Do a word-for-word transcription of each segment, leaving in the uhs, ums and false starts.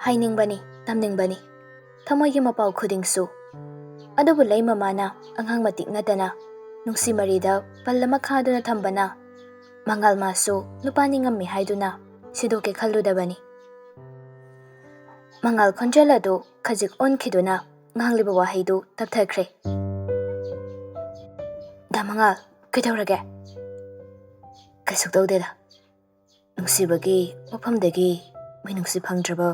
ꯍꯥꯏꯅꯤꯡꯕꯅꯤ, ꯇꯝꯅꯤꯡꯕꯅꯤ, ꯊꯃꯣꯏꯒꯤ ꯃꯄꯥꯎ ꯈꯨꯗꯤꯡꯁꯨ꯫ ꯑꯗꯨꯕꯨ ꯂꯩꯃ ꯃꯥꯅ ꯑꯉꯥꯡ ꯃꯇꯤꯛ ꯅꯠꯇꯅ ꯅꯨꯡꯁꯤ ꯃꯔꯤꯗ ꯄꯜ ꯑꯃ ꯈꯥꯗꯨꯅ ꯊꯝꯕꯅ ꯃꯉꯥꯜ ꯃꯥꯁꯨ ꯅꯨꯄꯥ ꯅꯤꯡꯉꯝꯃꯤ ꯍꯥꯏꯗꯨꯅ ꯁꯤꯗꯣꯛꯀꯦ ꯈꯜꯂꯨꯗꯕꯅꯤ꯫ ꯃꯉꯥꯜ ꯈꯣꯟꯖꯦꯜ ꯑꯗꯨ ꯈꯖꯤꯛ ꯑꯣꯟꯈꯤꯗꯨꯅ ꯉꯥꯡꯂꯤꯕ ꯋꯥꯍꯩꯗꯨ ꯇꯞꯊꯈ꯭ꯔꯦ꯫ "ꯗꯥ ꯃꯉꯥꯜ, ꯀꯩꯗꯧꯔꯒꯦ?" "ꯀꯩꯁꯨ ꯇꯧꯗꯦꯗ꯫ ꯅꯨꯡꯁꯤꯕꯒꯤ ꯃꯐꯝꯗꯒꯤ ꯃꯤꯅꯨꯡꯁꯤ ꯐꯪꯗ꯭ꯔꯕ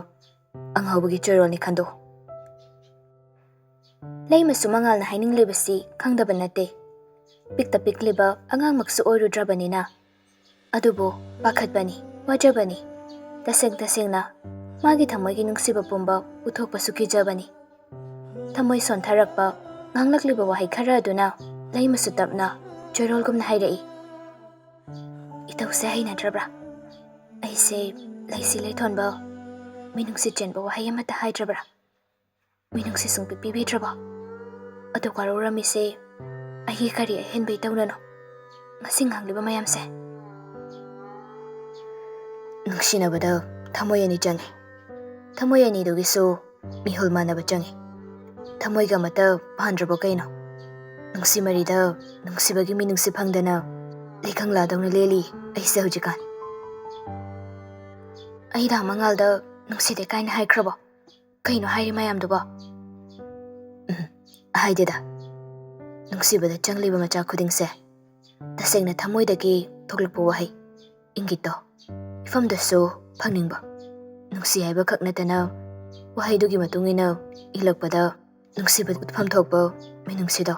ꯑꯉꯥꯎꯕꯒꯤ ꯆꯣꯏꯔꯣꯜꯅꯤ ꯈꯟꯗꯣꯛ꯫" ꯂꯩꯃꯁꯨ ꯃꯉꯥꯜꯅ ꯍꯥꯏꯅꯤꯡꯂꯤꯕꯁꯤ ꯈꯪꯗꯕ ꯅꯠꯇꯦ꯫ ꯄꯤꯛꯇ ꯄꯤꯛꯂꯤꯕ ꯑꯉꯥꯡꯃꯛꯁꯨ ꯑꯣꯏꯔꯨꯗ꯭ꯔꯕꯅꯤꯅ꯫ ꯑꯗꯨꯕꯨ ꯄꯥꯈꯠꯄꯅꯤ, ꯋꯥꯖꯕꯅꯤ꯫ ꯇꯁꯦꯡ ꯇꯁꯦꯡꯅ ꯃꯥꯒꯤ ꯊꯃꯣꯏꯒꯤ ꯅꯨꯡꯁꯤꯕ ꯄꯨꯝꯕ ꯎꯠꯊꯣꯛꯄꯁꯨ ꯀꯤꯖꯕꯅꯤ꯫ ꯊꯃꯣꯏ ꯁꯣꯟꯊꯔꯛꯄ ꯉꯥꯡꯂꯛꯂꯤꯕ ꯋꯥꯍꯩ ꯈꯔ ꯑꯗꯨꯅ ꯂꯩꯃꯁꯨ ꯇꯞꯅ ꯆꯣꯏꯔꯣꯜꯒꯨꯝꯅ ꯍꯥꯏꯔꯛꯏ꯫ "ꯏꯇꯧꯁꯦ ꯍꯩꯅꯗ꯭ꯔꯕ꯭ꯔꯥ? ꯑꯩꯁꯦ ꯂꯩꯁꯤ ꯂꯩꯊꯣꯟꯕ, ꯃꯤꯅꯨꯡꯁꯤ ꯆꯦꯟꯕ ꯋꯥꯍꯩ ꯑꯃꯠꯇ ꯍꯥꯏꯗ꯭ꯔꯕ꯭ꯔꯥ? ꯃꯤꯅꯨꯡꯁꯤ ꯁꯨꯡꯄꯤ ꯄꯤꯕꯤꯗ꯭ꯔꯕꯣ? ꯑꯗꯨ ꯋꯥꯔꯧꯔꯝꯃꯤꯁꯦ ꯑꯩꯒꯤ ꯀꯔꯤ ꯑꯍꯦꯟꯕ ꯏꯇꯧꯅꯅꯣ ꯉꯁꯤ ꯉꯥꯡꯂꯤꯕ ꯃꯌꯥꯝꯁꯦ?" "ꯅꯨꯡꯁꯤꯅꯕꯗ ꯊꯃꯣꯏ ꯑꯅꯤ ꯆꯪꯉꯤ꯫ ꯊꯃꯣꯏ ꯑꯅꯤꯗꯨꯒꯤꯁꯨ ꯃꯤꯍꯨꯜ ꯃꯥꯟꯅꯕ ꯆꯪꯉꯤ꯫ ꯊꯃꯣꯏꯒ ꯑꯃꯠꯇ ꯄꯥꯟꯗ꯭ꯔꯕꯣ ꯀꯩꯅꯣ? ꯅꯨꯡꯁꯤ ꯃꯔꯤꯗ ꯅꯨꯡꯁꯤꯕꯒꯤ ꯃꯤꯅꯨꯡꯁꯤ ꯐꯪꯗꯅ ꯂꯩꯀꯪꯂꯥꯗꯧꯅ ꯂꯦꯜꯂꯤ ꯑꯩꯁꯦ ꯍꯧꯖꯤꯛꯀꯥꯟ꯫" "ꯑꯩ ꯗꯥ ꯃꯉꯥꯜꯗ ꯅꯨꯡꯁꯤꯗꯦ ꯀꯥꯏꯅ ꯍꯥꯏꯈ꯭ꯔꯕꯣ? ꯀꯩꯅꯣ ꯍꯥꯏꯔꯤ ꯃꯌꯥꯝꯗꯨꯕꯣ?" "ꯎꯝ, ꯍꯥꯏꯗꯦꯗ꯫ ꯅꯨꯡꯁꯤꯕꯗ ꯆꯪꯂꯤꯕ ꯃꯆꯥꯛ ꯈꯨꯗꯤꯡꯁꯦ ꯇꯁꯦꯡꯅ ꯊꯃꯣꯏꯗꯒꯤ ꯊꯣꯛꯂꯛꯄ ꯋꯥꯍꯩ, ꯏꯪꯒꯤꯠꯇꯣ ꯏꯐꯝꯗꯁꯨ ꯐꯪꯅꯤꯡꯕ꯫ ꯅꯨꯡꯁꯤ ꯍꯥꯏꯕ ꯈꯛ ꯅꯠꯇꯅ ꯋꯥꯍꯩꯗꯨꯒꯤ ꯃꯇꯨꯡ ꯏꯟꯅ ꯏꯜꯂꯛꯄꯗ ꯅꯨꯡꯁꯤꯕ ꯎꯠꯐꯝ ꯊꯣꯛꯄ ꯃꯤꯅꯨꯡꯁꯤꯗꯣ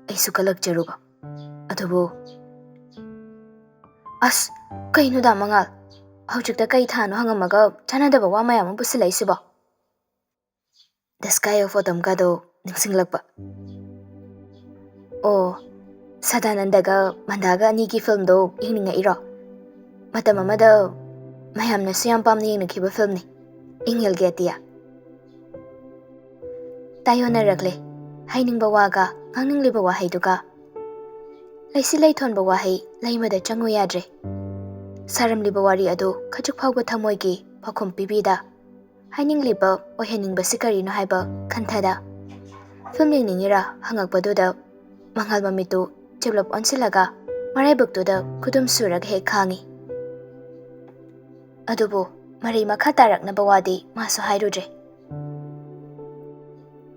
ꯑꯩꯁꯨ ꯀꯜꯂꯛꯆꯔꯨꯕ꯫ ꯑꯗꯨꯕꯨ꯫" "ꯑꯁ, ꯀꯩꯅꯣ ꯗꯥ ꯃꯉꯥꯜ? ꯍꯧꯖꯤꯛꯇ ꯀꯩ ꯊꯥꯅꯣ ꯍꯪꯉꯝꯃꯒ ꯆꯥꯟꯅꯗꯕ ꯋꯥ ꯃꯌꯥꯝ ꯑꯃ ꯄꯨꯁꯤꯜꯂꯛꯏꯁꯤꯕꯣ?" "The Sky of Autumn" ꯀꯥꯗꯣ ꯅꯤꯡꯁꯤꯡꯂꯛꯄ꯫ "ꯑꯣ, ꯁꯗꯥꯅꯟꯗꯒ ꯃꯟꯗꯥꯒ ꯑꯅꯤꯒꯤ ꯐꯤꯜꯝꯗꯣ ꯌꯦꯡꯅꯤꯡꯉꯛꯏꯔꯣ? ꯃꯇꯝ ꯑꯃꯗ ꯃꯌꯥꯝꯅꯁꯨ ꯌꯥꯝ ꯄꯥꯝꯅ ꯌꯦꯡꯅꯈꯤꯕ ꯐꯤꯜꯝꯅꯤ, ꯑꯦꯡꯒꯦꯜꯒꯤ ꯑꯇꯤꯌꯥ꯫" ꯇꯥꯏꯌꯣꯟꯅꯔꯛꯂꯦ ꯍꯥꯏꯅꯤꯡꯕ ꯋꯥꯒ ꯉꯥꯡꯅꯤꯡꯂꯤꯕ ꯋꯥꯍꯩꯗꯨꯒ꯫ ꯂꯩꯁꯤ ꯂꯩꯊꯣꯟꯕ ꯋꯥꯍꯩ ꯂꯩꯃꯗ ꯆꯪꯉꯨ ꯌꯥꯗ꯭ꯔꯦ꯫ ꯁꯥꯔꯝꯂꯤꯕ ꯋꯥꯔꯤ ꯑꯗꯨ ꯈꯖꯤꯛ ꯐꯥꯎꯕ ꯊꯃꯣꯏꯒꯤ ꯄꯥꯎꯈꯨꯝ ꯄꯤꯕꯤꯗ ꯍꯥꯏꯅꯤꯡꯂꯤꯕ, ꯑꯣꯏꯍꯟꯅꯤꯡꯕꯁꯤ ꯀꯔꯤꯅꯣ ꯍꯥꯏꯕ ꯈꯟꯊꯗ꯫ ꯐꯤꯂꯝ ꯌꯦꯡꯅꯤꯡꯉꯤꯔꯥ ꯍꯪꯉꯛꯄꯗꯨꯗ ꯃꯉꯥꯜ ꯃꯃꯤꯠꯇꯨ ꯆꯦꯞꯂꯞ ꯑꯣꯟꯁꯤꯜꯂꯒ ꯃꯔꯥꯏꯕꯛꯇꯨꯗ ꯈꯨꯗꯨꯝ ꯁꯨꯔꯒ ꯍꯦꯛ ꯈꯥꯡꯉꯤ꯫ ꯑꯗꯨꯕꯨ ꯃꯔꯩ ꯃꯈꯥ ꯇꯥꯔꯛꯅꯕ ꯋꯥꯗꯤ ꯃꯥꯁꯨ ꯍꯥꯏꯔꯨꯗ꯭ꯔꯦ꯫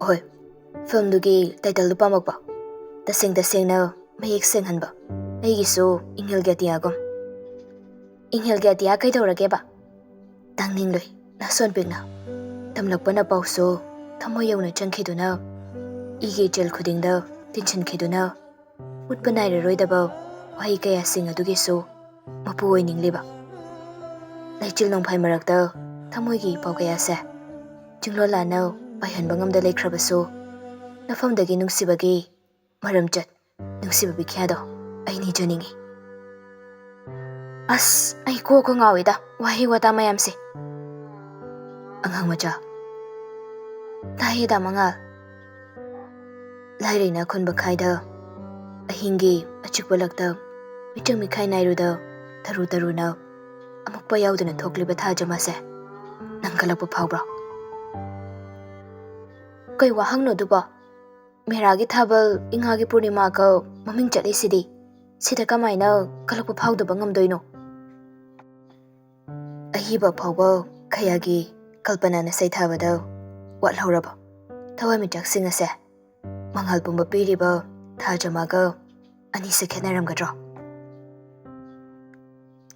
ꯍꯣꯏ, ꯐꯤꯂꯝꯗꯨꯒꯤ ꯇꯥꯏꯇꯜꯗꯨ ꯄꯥꯝꯃꯛꯄ꯫ ꯇꯁꯦꯡ ꯇꯁꯦꯡꯅ ꯃꯌꯦꯛ ꯁꯦꯡꯍꯟꯕ꯫ ꯑꯩꯒꯤꯁꯨ ꯏꯪꯍꯦꯜꯒꯤ ꯑꯇꯤꯌꯥꯒꯨꯝ꯫ ꯏꯪꯍꯦꯜꯒꯤ ꯑꯇꯤꯌꯥ ꯀꯩꯗꯧꯔꯒꯦꯕ? ꯇꯥꯡꯅꯤꯡꯂꯣꯏ, ꯅꯁꯣꯟ ꯄꯤꯛꯅ꯫ ꯇꯝꯂꯛꯄꯅ ꯄꯥꯎꯁꯨ ꯊꯃꯣꯏ ꯌꯧꯅ ꯆꯪꯈꯤꯗꯨꯅ, ꯏꯒꯤ ꯏꯆꯦꯜ ꯈꯨꯗꯤꯡꯗ ꯇꯤꯟꯁꯤꯟꯈꯤꯗꯨꯅ, ꯎꯠꯄ ꯅꯥꯏꯔꯔꯣꯏꯗꯕ ꯋꯥꯍꯩ ꯀꯌꯥꯁꯤꯡ ꯑꯗꯨꯒꯤꯁꯨ ꯃꯄꯨ ꯑꯣꯏꯅꯤꯡꯂꯤꯕ꯫ ꯂꯩꯆꯤꯜ ꯅꯣꯡꯐꯥꯏ ꯃꯔꯛꯇ ꯊꯃꯣꯏꯒꯤ ꯄꯥꯎ ꯀꯌꯥꯁꯦ ꯆꯤꯡꯂꯣꯜ ꯂꯥꯟꯅ ꯄꯥꯏꯍꯟꯕ ꯉꯝꯗ ꯂꯩꯈ꯭ꯔꯕꯁꯨ, ꯅꯐꯝꯗꯒꯤ ꯅꯨꯡꯁꯤꯕꯒꯤ ꯃꯔꯝꯆꯠ, ꯅꯨꯡꯁꯤꯕ ꯕꯤꯈ꯭ꯌꯥꯗꯣ ꯑꯩ ꯅꯤꯖꯅꯤꯡꯏ꯫ ꯑꯁ, ꯑꯩ ꯀꯣꯛꯀ ꯉꯥꯎꯏꯗ ꯋꯥꯍꯩ ꯋꯥꯇꯥ ꯃꯌꯥꯝꯁꯦ꯫ ꯑꯉꯥꯡ ꯃꯆꯥ꯫ ꯇꯥꯏꯌꯦ ꯗꯥ ꯃꯉꯥꯜ꯫ ꯂꯥꯏꯔꯩꯅ ꯑꯈꯨꯟꯕ ꯈꯥꯏꯗ, ꯑꯍꯤꯡꯒꯤ ꯑꯆꯤꯛꯄ ꯂꯛꯇ, ꯃꯤꯆꯪ ꯃꯤꯈꯥꯏ ꯅꯥꯏꯔꯨꯗ, ꯇꯔꯨ ꯇꯔꯨꯅ ꯑꯃꯨꯛꯄ ꯌꯥꯎꯗꯅ ꯊꯣꯛꯂꯤꯕ ꯊꯥꯖ ꯃꯥꯁꯦ ꯅꯪ ꯀꯜꯂꯛꯄ ꯐꯥꯎꯕ꯭ꯔꯣ? ꯀꯩ ꯋꯥꯍꯪꯅꯣ ꯑꯗꯨꯕꯣ? ꯃꯦꯔꯥꯒꯤ ꯊꯥꯕꯜ, ꯏꯉꯥꯒꯤ ꯄꯨꯔꯅꯤꯃꯥꯒ ꯃꯃꯤꯡ ꯆꯠꯂꯤꯁꯤꯗꯤ, ꯁꯤꯗ ꯀꯃꯥꯏꯅ ꯀꯜꯂꯛꯄ ꯐꯥꯎꯗꯕ ꯉꯝꯗꯣꯏꯅꯣ? ꯑꯏꯕ ꯐꯥꯎꯕ ꯈꯌꯥꯒꯤ ꯀꯜꯄꯅꯥꯅ ꯁꯩꯊꯥꯕꯗ ꯋꯥꯠꯍꯧꯔꯕ ꯊꯋꯥꯟꯃꯤꯆꯥꯛꯁꯤꯡ ꯑꯁꯦ ꯃꯉꯥꯜ ꯄꯨꯝꯕ ꯄꯤꯔꯤꯕ ꯊꯥꯖ ꯃꯥꯒ ꯑꯅꯤꯁꯦ ꯈꯦꯠꯅꯔꯝꯒꯗ꯭ꯔꯣ?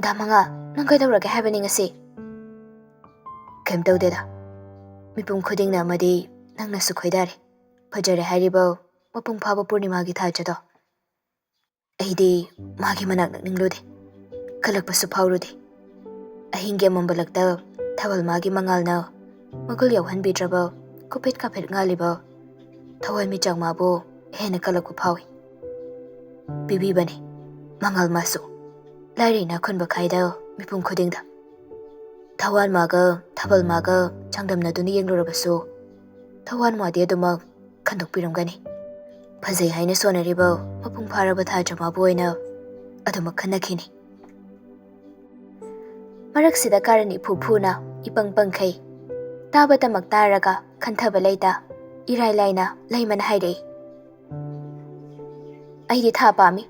ꯗꯥ ꯃꯉꯥꯜ, ꯅꯪ ꯀꯩꯗꯧꯔꯒꯦ ꯍꯥꯏꯕꯅꯤ ꯉꯁꯤ? ꯀꯩꯝ ꯇꯧꯗꯦꯗ꯫ ꯃꯤꯄꯨꯝ ꯈꯨꯗꯤꯡꯅ ꯑꯃꯗꯤ ꯅꯪꯅꯁꯨ ꯈꯣꯏꯗꯥꯔꯦ꯫ ꯐꯖꯔꯦ ꯍꯥꯏꯔꯤꯕ ꯃꯄꯨꯡ ꯐꯥꯕ ꯄꯨꯔꯅꯤꯃꯥꯒꯤ ꯊꯥꯖꯗꯣ꯫ ꯑꯩꯗꯤ ꯃꯥꯒꯤ ꯃꯅꯥꯛ ꯅꯛꯅꯤꯡꯂꯨꯗꯦ꯫ ꯀꯜꯂꯛꯄꯁꯨ ꯐꯥꯎꯔꯨꯗꯦ꯫ ꯑꯍꯤꯡꯒꯤ ꯑꯃꯝꯕ ꯂꯛꯇ ꯊꯥꯕꯜ ꯃꯥꯒꯤ ꯃꯉꯥꯜꯅ ꯃꯒꯨꯜ ꯌꯥꯎꯍꯟꯕꯤꯗ꯭ꯔꯕ ꯀꯨꯞꯐꯦꯠ ꯀꯥꯐꯦꯠ ꯉꯥꯜꯂꯤꯕ ꯊꯋꯥꯟ ꯃꯤꯆꯥꯛ ꯃꯥꯕꯨ ꯍꯦꯟꯅ ꯀꯜꯂꯛꯄ ꯐꯥꯎꯏ꯫ ꯄꯤꯕꯤꯕꯅꯤ ꯃꯉꯥꯜ ꯃꯥꯁꯨ꯫ ꯂꯥꯏꯔꯩꯅ ꯑꯈꯨꯟꯕ ꯈꯥꯏꯗ ꯃꯤꯄꯨꯝ ꯈꯨꯗꯤꯡꯗ꯫ ꯊꯋꯥꯟ ꯃꯥꯒ ꯊꯥꯕꯜ ꯃꯥꯒ ꯆꯥꯡꯗꯝꯅꯗꯨꯅ ꯌꯦꯡꯂꯨꯔꯕꯁꯨ ꯊꯋꯥꯟ ꯃꯥꯗꯤ ꯑꯗꯨꯃꯛ ꯈꯟꯗꯣꯛꯄꯤꯔꯝꯒꯅꯤ꯫ ꯐꯖꯩ ꯍꯥꯏꯅ ꯁꯣꯟꯅꯔꯤꯕ ꯃꯄꯨꯡ ꯐꯥꯔꯕ ꯊꯥꯖ ꯃꯥꯕꯨ ꯑꯣꯏꯅ ꯑꯗꯨꯃꯛ ꯈꯟꯅꯈꯤꯅꯤ꯫ ꯃꯔꯛꯁꯤꯗ ꯀꯥꯔꯟ ꯏꯐꯨ ꯐꯨꯅ ꯏꯄꯪ ꯄꯪꯈꯩ ꯆꯥꯕ ꯇꯃꯛ ꯇꯥꯔꯒ ꯈꯟꯊꯕ ꯂꯩꯇ ꯏꯔꯥꯏ ꯂꯥꯏꯅ ꯂꯩꯃꯅ ꯍꯥꯏꯔꯛꯏ꯫ "ꯑꯩꯗꯤ ꯊꯥ ꯄꯥꯝꯃꯤ꯫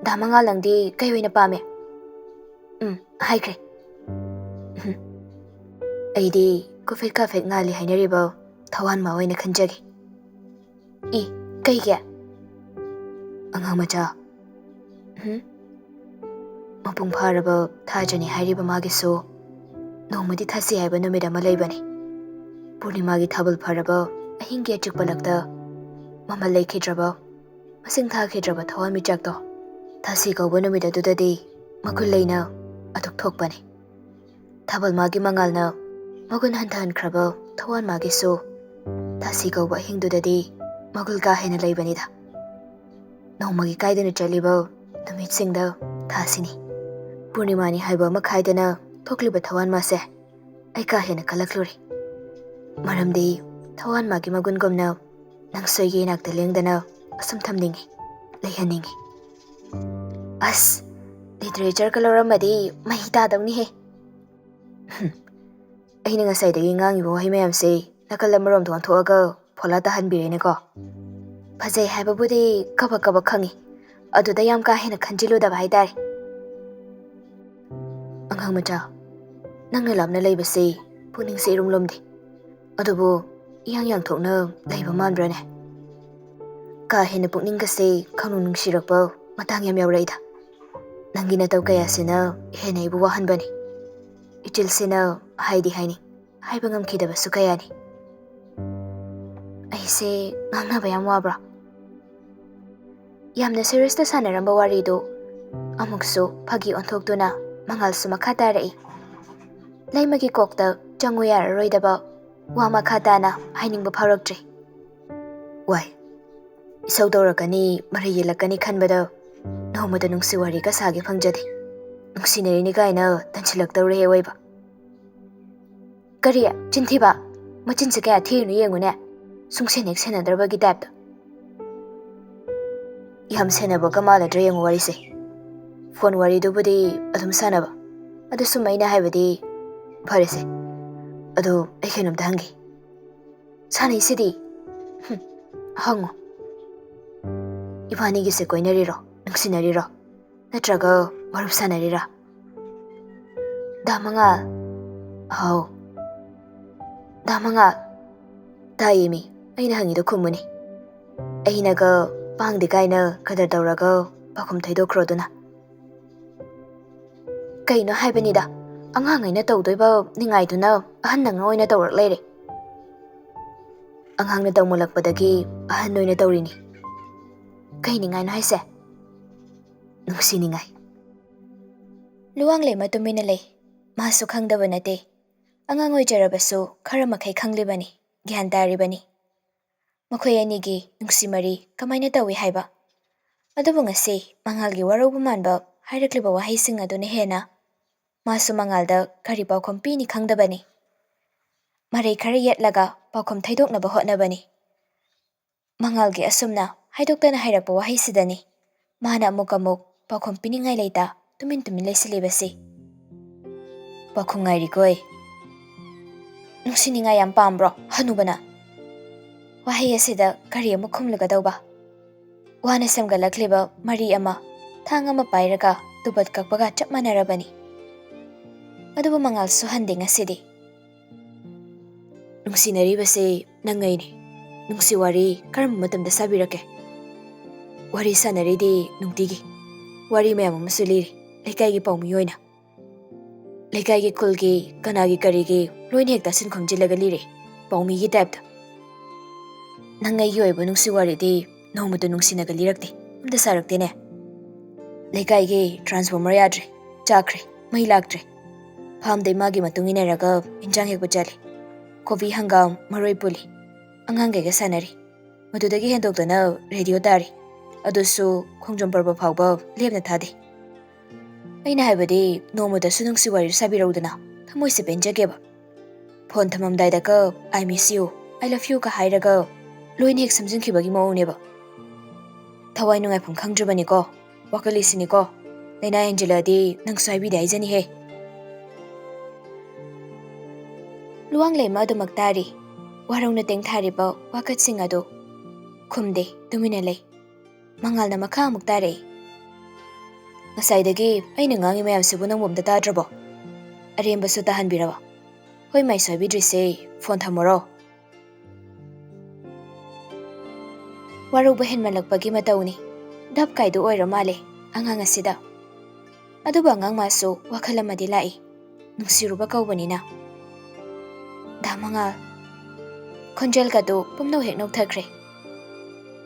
ꯗꯥ ꯃꯉꯥꯜ, ꯅꯪꯗꯤ ꯀꯩ ꯑꯣꯏꯅ ꯄꯥꯝꯃꯤ?" "ꯎꯝ, ꯍꯥꯏꯈ꯭ꯔꯦ꯫ ꯎꯝ, ꯑꯩꯗꯤ ꯀꯣꯐꯦꯠ ꯀꯥꯐꯦꯠ ꯉꯥꯜꯂꯤ ꯍꯥꯏꯅꯔꯤꯕ ꯊꯋꯥꯟꯃ ꯑꯣꯏꯅ ꯈꯟꯖꯒꯦ꯫" "ꯏ, ꯀꯩꯒꯤ?" "ꯑꯉꯥꯡ ꯃꯆꯥ, ꯎꯝ, ꯃꯄꯨꯡ ꯐꯥꯔꯕ ꯊꯥꯖꯅꯤ ꯍꯥꯏꯔꯤꯕ ꯃꯥꯒꯤꯁꯨ ꯅꯣꯡꯃꯗꯤ ꯊꯥꯁꯤ ꯍꯥꯏꯕ ꯅꯨꯃꯤꯠ ꯑꯃ ꯂꯩꯕꯅꯤ꯫ ꯄꯨꯔꯅꯤꯃꯥꯒꯤ ꯊꯥꯕꯜ ꯐꯔꯕ ꯑꯍꯤꯡꯒꯤ ꯑꯆꯤꯛꯄ ꯂꯛꯇ ꯃꯃꯜ ꯂꯩꯈꯤꯗ꯭ꯔꯕ, ꯃꯁꯤꯡ ꯊꯥꯈꯤꯗ꯭ꯔꯕ ꯊꯋꯥꯟꯃꯤꯆꯥꯛꯇꯣ ꯊꯥꯁꯤ ꯀꯧꯕ ꯅꯨꯃꯤꯠ ꯑꯗꯨꯗꯗꯤ ꯃꯒꯨꯟ ꯂꯩꯅ ꯑꯗꯨꯛ ꯊꯣꯛꯄꯅꯤ꯫ ꯊꯥꯕꯜ ꯃꯥꯒꯤ ꯃꯉꯥꯜꯅ ꯃꯒꯨꯟ ꯍꯟꯊꯍꯟꯈ꯭ꯔꯕ ꯊꯋꯥꯟ ꯃꯥꯒꯤꯁꯨ ꯊꯥꯁꯤ ꯀꯧꯕ ꯑꯍꯤꯡꯗꯨꯗꯗꯤ ꯃꯒꯨꯜ ꯀꯥ ꯍꯦꯟꯅ ꯂꯩꯕꯅꯤꯗ꯫ ꯅꯣꯡꯃꯒꯤ ꯀꯥꯏꯗꯅ ꯆꯠꯂꯤꯕ ꯅꯨꯃꯤꯠꯁꯤꯡꯗ ꯊꯥꯁꯤꯅꯤ꯫ ꯄꯨꯔꯅꯤꯃꯥꯅꯤ ꯍꯥꯏꯕ ꯑꯃ ꯈꯥꯏꯗꯅ ꯊꯣꯛꯂꯤꯕ ꯊꯋꯥꯟ ꯃꯥꯁꯦ ꯑꯩ ꯀꯥ ꯍꯦꯟꯅ ꯀꯜꯂꯛꯂꯨꯔꯦ꯫ ꯃꯔꯝꯗꯤ ꯊꯋꯥꯟ ꯃꯥꯒꯤ ꯃꯒꯨꯟꯒꯨꯝꯅ ꯅꯪꯁꯨ ꯑꯩꯒꯤ ꯏꯅꯥꯛꯇ ꯂꯦꯡꯗꯅ ꯑꯁꯨꯝ ꯊꯝꯅꯤꯡꯉꯤ, ꯂꯩꯍꯟꯅꯤꯡꯉꯤ꯫ ꯑꯁ, ꯂꯤꯇꯔꯦꯆꯔꯒ ꯂꯧꯔꯝꯃꯗꯤ ꯃꯍꯤ ꯇꯥꯗꯧꯅꯤꯍꯦ꯫" ꯑꯩꯅ ꯉꯁꯥꯏꯗꯒꯤ ꯉꯥꯡꯉꯤꯕ ꯋꯥꯍꯩ ꯃꯌꯥꯝꯁꯦ ꯅꯥꯀꯜ ꯑꯃꯔꯣꯝꯗ ꯑꯣꯟꯊꯣꯛꯑꯒ ꯐꯣꯂꯥ ꯇꯥꯍꯟꯕꯤꯔꯦꯅꯦꯀꯣ꯫ ꯐꯖꯩ ꯍꯥꯏꯕꯕꯨꯗꯤ ꯀꯕꯛ ꯀꯕꯛ ꯈꯪꯉꯤ, ꯑꯗꯨꯗ ꯌꯥꯝ ꯀꯥ ꯍꯦꯟꯅ ꯈꯟꯖꯤꯜꯂꯨꯗꯕ ꯍꯥꯏꯇꯥꯔꯦ꯫ "ꯑꯉꯥꯡ ꯃꯆꯥ, ꯅꯪꯅ ꯂꯥꯞꯅ ꯂꯩꯕꯁꯤ ꯄꯨꯛꯅꯤꯡꯁꯦ ꯏꯔꯨꯝ ꯂꯨꯝꯗꯦ꯫ ꯑꯗꯨꯕꯨ ꯏꯌꯥꯡ ꯌꯥꯡꯊꯣꯛꯅ ꯂꯩꯕ ꯃꯥꯟꯕ꯭ꯔꯥꯅꯦ? ꯀꯥ ꯍꯦꯟꯅ ꯄꯨꯛꯅꯤꯡꯒꯁꯦ ꯈꯪꯅꯨꯡ ꯅꯨꯡꯁꯤꯔꯛꯄ ꯃꯇꯥꯡ ꯌꯥꯝ ꯌꯥꯎꯔꯛꯏꯗ꯫ ꯅꯪꯒꯤ ꯅꯇꯧ ꯀꯌꯥꯁꯤꯅ ꯍꯦꯟꯅ ꯑꯩꯕꯨ ꯋꯥꯍꯟꯕꯅꯤ꯫ ꯏꯆꯤꯜꯁꯤꯅ ꯍꯥꯏꯗꯤ ꯍꯥꯏꯅꯤꯡ, ꯍꯥꯏꯕ ꯉꯝꯈꯤꯗꯕꯁꯨ ꯀꯌꯥꯅꯤ꯫" "ꯑꯩꯁꯦ ꯉꯥꯡꯅꯕ ꯌꯥꯝ ꯋꯥꯕ꯭ꯔꯥ?" ꯌꯥꯝꯅ ꯁꯦꯔꯤꯌꯁꯇ ꯁꯥꯟꯅꯔꯝꯕ ꯋꯥꯔꯤꯗꯨ ꯑꯃꯨꯛꯁꯨ ꯐꯥꯒꯤ ꯑꯣꯟꯊꯣꯛꯇꯨꯅ ꯃꯉꯥꯜꯁꯨ ꯃꯈꯥ ꯇꯥꯔꯛꯏ꯫ ꯂꯩꯃꯒꯤ ꯀꯣꯛꯇ ꯆꯪꯉꯨ ꯌꯥꯔꯔꯣꯏꯗꯕ ꯋꯥ ꯃꯈꯥ ꯇꯥꯅ ꯍꯥꯏꯅꯤꯡꯕ ꯐꯥꯎꯔꯛꯇ꯭ꯔꯦ꯫ ꯋꯥꯏ, ꯏꯁꯧ ꯇꯧꯔꯛꯀꯅꯤ, ꯃꯔꯩ ꯌꯦꯠꯂꯛꯀꯅꯤ ꯈꯟꯕꯗ ꯅꯣꯡꯃꯇ ꯅꯨꯡꯁꯤ ꯋꯥꯔꯤꯒ ꯁꯥꯒꯦ ꯐꯪꯖꯗꯦ꯫ ꯅꯨꯡꯁꯤꯅꯔꯤꯅꯤ ꯀꯥꯏꯅ ꯇꯟꯁꯤꯜꯂꯛꯇꯧꯔꯦ ꯑꯣꯏꯕ꯫ "ꯀꯔꯤ? ꯆꯤꯟꯊꯤꯕ? ꯃꯆꯤꯟꯁꯦ ꯀꯌꯥ ꯊꯤꯔꯤꯅꯣ ꯌꯦꯡꯉꯨꯅꯦ, ꯁꯨꯡꯁꯦꯟ ꯍꯦꯛ ꯁꯦꯟꯅꯗ꯭ꯔꯕꯒꯤ ꯇꯥꯏꯞꯇ꯫" "ꯌꯥꯝ ꯁꯦꯟꯅꯕꯒ ꯃꯥꯜꯂꯗ꯭ꯔꯥ ꯌꯦꯡꯉꯨ ꯋꯥꯔꯤꯁꯦ꯫ ꯐꯣꯟ ꯋꯥꯔꯤꯗꯨꯕꯨꯗꯤ ꯑꯗꯨꯝ ꯁꯥꯟꯅꯕ, ꯑꯗꯨ ꯁꯨꯝ ꯑꯩꯅ ꯍꯥꯏꯕꯗꯤ, ꯐꯔꯦꯁꯦ, ꯑꯗꯨ ꯑꯩ ꯀꯩꯅꯣꯝꯇ ꯍꯪꯒꯦ꯫ ꯁꯥꯟꯅꯩꯁꯤꯗꯤ꯫ ꯍꯨꯝ, ꯍꯪꯉꯣ꯫ ꯏꯕꯥꯅꯤꯒꯤꯁꯦ ꯀꯣꯏꯅꯔꯤꯔꯣ, ꯅꯨꯡꯁꯤꯅꯔꯤꯔꯣ, ꯅꯠꯇ꯭ꯔꯒ ꯃꯔꯨꯞ ꯁꯥꯟꯅꯔꯤꯔꯥ? ꯗꯥ ꯃꯉꯥꯜ꯫ ꯍꯥꯎ꯫ ꯗꯥ ꯃꯉꯥꯜ꯫ ꯇꯥꯏꯌꯦꯃꯤ, ꯑꯩꯅ ꯍꯪꯉꯤꯗꯣ ꯈꯨꯝꯃꯨꯅꯦ꯫ ꯑꯩꯅꯒ ꯄꯥꯡꯗꯦ ꯀꯥꯏꯅ ꯀꯗꯔ ꯇꯧꯔꯒ ꯄꯥꯎꯈꯨꯝ ꯊꯩꯗꯣꯛꯈ꯭ꯔꯣ ꯑꯗꯨꯅ꯫ ꯀꯩꯅꯣ ꯍꯥꯏꯕꯅꯤꯗ, ꯑꯉꯥꯡꯉꯩꯅ ꯇꯧꯗꯣꯏꯕ ꯅꯤꯡꯉꯥꯏꯗꯨꯅ ꯑꯍꯟ ꯅꯪꯅ ꯑꯣꯏꯅ ꯇꯧꯔꯛ ꯂꯩꯔꯦ꯫ ꯑꯉꯥꯡꯅ ꯇꯧꯃꯜꯂꯛꯄꯗꯒꯤ ꯑꯍꯟ ꯑꯣꯏꯅ ꯇꯧꯔꯤꯅꯤ꯫ ꯀꯩ ꯅꯤꯡꯉꯥꯏꯅꯣ ꯍꯥꯏꯁꯦ? ꯅꯨꯡꯁꯤ ꯅꯤꯡꯉꯥꯏ꯫ ꯂꯨꯋꯥꯡꯂꯦꯝꯃ ꯇꯨꯃꯤꯟꯅ ꯂꯩ꯫ ꯃꯥꯁꯨ ꯈꯪꯗꯕ ꯅꯠꯇꯦ꯫ ꯑꯉꯥꯡ ꯑꯣꯏꯖꯔꯕꯁꯨ ꯈꯔ ꯃꯈꯩ ꯈꯪꯂꯤꯕꯅꯤ, ꯒ꯭ꯌꯥꯟ ꯇꯥꯔꯤꯕꯅꯤ꯫ ꯃꯈꯣꯏ ꯑꯅꯤꯒꯤ ꯅꯨꯡꯁꯤ ꯃꯔꯤ ꯀꯃꯥꯏꯅ ꯇꯧꯏ ꯍꯥꯏꯕ꯫ ꯑꯗꯨꯕꯨ ꯉꯁꯤ ꯃꯉꯥꯜꯒꯤ ꯋꯥꯔꯧꯕ ꯃꯥꯟꯕ ꯍꯥꯏꯔꯛꯂꯤꯕ ꯋꯥꯍꯩꯁꯤꯡ ꯑꯗꯨꯅ ꯍꯦꯟꯅ ꯃꯥꯁꯨ ꯃꯉꯥꯜꯗ ꯀꯔꯤ ꯄꯥꯎꯈꯨꯝ ꯄꯤꯅꯤ ꯈꯪꯗꯕꯅꯤ꯫ ꯃꯔꯩ ꯈꯔ ꯌꯦꯠꯂꯒ ꯄꯥꯎꯈꯨꯝ ꯊꯩꯗꯣꯛꯅꯕ ꯍꯣꯠꯅꯕꯅꯤ꯫ ꯃꯉꯥꯜꯒꯤ ꯑꯁꯨꯝꯅ ꯍꯥꯏꯗꯣꯛꯇꯅ ꯍꯥꯏꯔꯛꯄ ꯋꯥꯍꯩꯁꯤꯗꯅꯤ ꯃꯥꯅ ꯑꯃꯨꯛ ꯑꯃꯨꯛ ꯄꯥꯎꯈꯨꯝ ꯄꯤꯅꯤꯡꯉꯥꯏ ꯂꯩꯇ ꯇꯨꯃꯤꯟ ꯇꯨꯃꯤꯟ ꯂꯩꯁꯤꯜꯂꯤꯕꯁꯤ꯫ ꯄꯥꯎꯈꯨꯝ ꯉꯥꯏꯔꯤꯀꯣ ꯑꯩ꯫ ꯅꯨꯡꯁꯤꯅꯤꯡꯉꯥꯏ ꯌꯥꯝ ꯄꯥꯝꯕ꯭ꯔꯣ ꯍꯅꯨꯕꯅ? ꯋꯥꯍꯩ ꯑꯁꯤꯗ ꯀꯔꯤ ꯑꯃꯨꯛ ꯈꯨꯝꯂꯒꯗꯧꯕ? ꯋꯥꯅ ꯁꯦꯝꯒꯠꯂꯛꯂꯤꯕ ꯃꯔꯤ ꯑꯃ ꯊꯥꯡ ꯑꯃ ꯄꯥꯏꯔꯒ ꯇꯨꯕꯠ ꯀꯛꯄꯒ ꯆꯞ ꯃꯥꯟꯅꯔꯕꯅꯤ꯫ ꯑꯗꯨꯕꯨ ꯃꯉꯥꯜꯁꯨ ꯍꯟꯗꯦ ꯉꯁꯤꯗꯤ꯫ ꯅꯨꯡꯁꯤꯅꯔꯤꯕꯁꯦ ꯅꯪ ꯑꯩꯅꯤ꯫ ꯅꯨꯡꯁꯤ ꯋꯥꯔꯤ ꯀꯔꯝꯕ ꯃꯇꯝꯗ ꯁꯥꯕꯤꯔꯛꯀꯦ? ꯋꯥꯔꯤ ꯁꯥꯟꯅꯔꯤꯗꯤ ꯅꯨꯡꯇꯤꯒꯤ꯫ ꯋꯥꯔꯤ ꯃꯌꯥꯝ ꯑꯃꯁꯨ ꯂꯤꯔꯤ, ꯂꯩꯀꯥꯏꯒꯤ ꯄꯥꯎꯃꯤ ꯑꯣꯏꯅ꯫ ꯂꯩꯀꯥꯏꯒꯤ ꯈꯨꯜꯒꯤ ꯀꯅꯥꯒꯤ ꯀꯔꯤꯒꯤ ꯂꯣꯏꯅ ꯍꯦꯛ ꯇꯥꯁꯤꯟ ꯈꯣꯝꯖꯤꯜꯂꯒ ꯂꯤꯔꯤ, ꯄꯥꯎꯃꯤꯒꯤ ꯇꯥꯏꯞꯇ꯫ ꯅꯪ ꯑꯩꯒꯤ ꯑꯣꯏꯕ ꯅꯨꯡꯁꯤ ꯋꯥꯔꯤꯗꯤ ꯅꯣꯡꯃꯇ ꯅꯨꯡꯁꯤꯅꯒ ꯂꯤꯔꯛꯇꯦ, ꯑꯝꯇ ꯁꯥꯔꯛꯇꯦꯅꯦ꯫ ꯂꯩꯀꯥꯏꯒꯤ ꯇ꯭ꯔꯥꯟꯁꯐꯣꯔꯃꯔ ꯌꯥꯗ꯭ꯔꯦ, ꯆꯥꯛꯈ꯭ꯔꯦ, ꯃꯩ ꯂꯥꯛꯇ꯭ꯔꯦ꯫ ꯐꯥꯝꯗ ꯏꯃꯥꯒꯤ ꯃꯇꯨꯡ ꯏꯟꯅꯔꯒ ꯏꯟꯖꯥꯡ ꯍꯦꯛꯄ ꯆꯠꯂꯤ꯫ ꯀꯣꯕꯤ, ꯍꯪꯒꯥꯝ, ꯃꯔꯣꯏ ꯄꯨꯜꯂꯤ꯫ ꯑꯉꯥꯡꯈꯩꯒ ꯁꯥꯟꯅꯔꯤ꯫ ꯃꯗꯨꯗꯒꯤ ꯍꯦꯟꯗꯣꯛꯇꯅ ꯔꯦꯗꯤꯑꯣ ꯇꯥꯔꯤ꯫ ꯑꯗꯨꯁꯨ ꯈꯣꯡꯖꯣꯝ ꯄꯔꯕ ꯐꯥꯎꯕ ꯂꯦꯞꯅ ꯊꯥꯗꯦ꯫ ꯑꯩꯅ ꯍꯥꯏꯕꯗꯤ ꯅꯣꯡꯃꯇꯁꯨ ꯅꯨꯡꯁꯤ ꯋꯥꯔꯤ ꯁꯥꯕꯤꯔꯧꯗꯅ ꯊꯃꯣꯏꯁꯦ ꯄꯦꯟꯖꯒꯦꯕ꯫ ꯐꯣꯟ ꯊꯝꯃꯝꯗꯥꯏꯗꯒ "I miss you", "I love you"ꯒ ꯍꯥꯏꯔꯒ ꯂꯣꯏꯅ ꯍꯦꯛ ꯁꯝꯖꯤꯟꯈꯤꯕꯒꯤ ꯃꯑꯣꯡꯅꯦꯕ꯫ ꯊꯋꯥꯏ ꯅꯨꯡꯉꯥꯏꯐꯝ ꯈꯪꯗ꯭ꯔꯕꯅꯤꯀꯣ꯫ ꯋꯥꯀꯠꯂꯤꯁꯤꯅꯤꯀꯣ꯫ ꯂꯥꯏꯅꯥ ꯍꯦꯟꯖꯤꯜꯂꯛꯑꯗꯤ ꯅꯪꯁꯨ ꯍꯥꯏꯕꯤꯗꯦ ꯍꯥꯏꯖꯅꯤꯍꯦ꯫ ꯂꯨꯋꯥꯡꯂꯩꯃ ꯑꯗꯨꯃꯛ ꯇꯥꯔꯤ꯫ ꯋꯥꯔꯧꯅ ꯇꯦꯡꯊꯥꯔꯤꯕ ꯋꯥꯀꯠꯁꯤꯡ ꯑꯗꯨ ꯈꯨꯝꯗꯦ, ꯇꯨꯃꯤꯟꯅ ꯂꯩ꯫ ꯃꯉꯥꯜꯅ ꯃꯈꯥ ꯑꯃꯨꯛ ꯇꯥꯔꯛꯏ꯫ "ꯉꯁꯥꯏꯗꯒꯤ ꯑꯩꯅ ꯉꯥꯡꯉꯤ ꯃꯌꯥꯝꯁꯤꯕꯨ ꯅꯪꯕꯨ ꯑꯝꯇ ꯇꯥꯗ꯭ꯔꯕꯣ? ꯑꯔꯦꯝꯕꯁꯨ ꯇꯥꯍꯟꯕꯤꯔꯕ? ꯍꯣꯏ, ꯃꯥꯏ ꯁꯣꯏꯕꯤꯗ꯭ꯔꯤꯁꯦ, ꯐꯣꯟ ꯊꯝꯃꯨꯔꯣ꯫" ꯋꯥꯔꯧꯕ ꯍꯦꯟꯃꯜꯂꯛꯄꯒꯤ ꯃꯇꯧꯅꯤ꯫ ꯙꯞ ꯀꯥꯏꯗꯨ ꯑꯣꯏꯔ ꯃꯥꯜꯂꯦ ꯑꯉꯥꯡ ꯑꯁꯤꯗ꯫ ꯑꯗꯨꯕꯨ ꯑꯉꯥꯡ ꯃꯥꯁꯨ ꯋꯥꯈꯜ ꯑꯃꯗꯤ ꯂꯥꯛꯏ꯫ ꯅꯨꯡꯁꯤꯔꯨꯕ ꯀꯧꯕꯅꯤꯅ꯫ "ꯗꯥ ꯃꯉꯥꯜ꯫" ꯈꯣꯟꯖꯦꯜꯒꯗꯨ ꯄꯨꯝꯅꯧ ꯍꯦꯛ ꯅꯣꯛꯊꯈ꯭ꯔꯦ꯫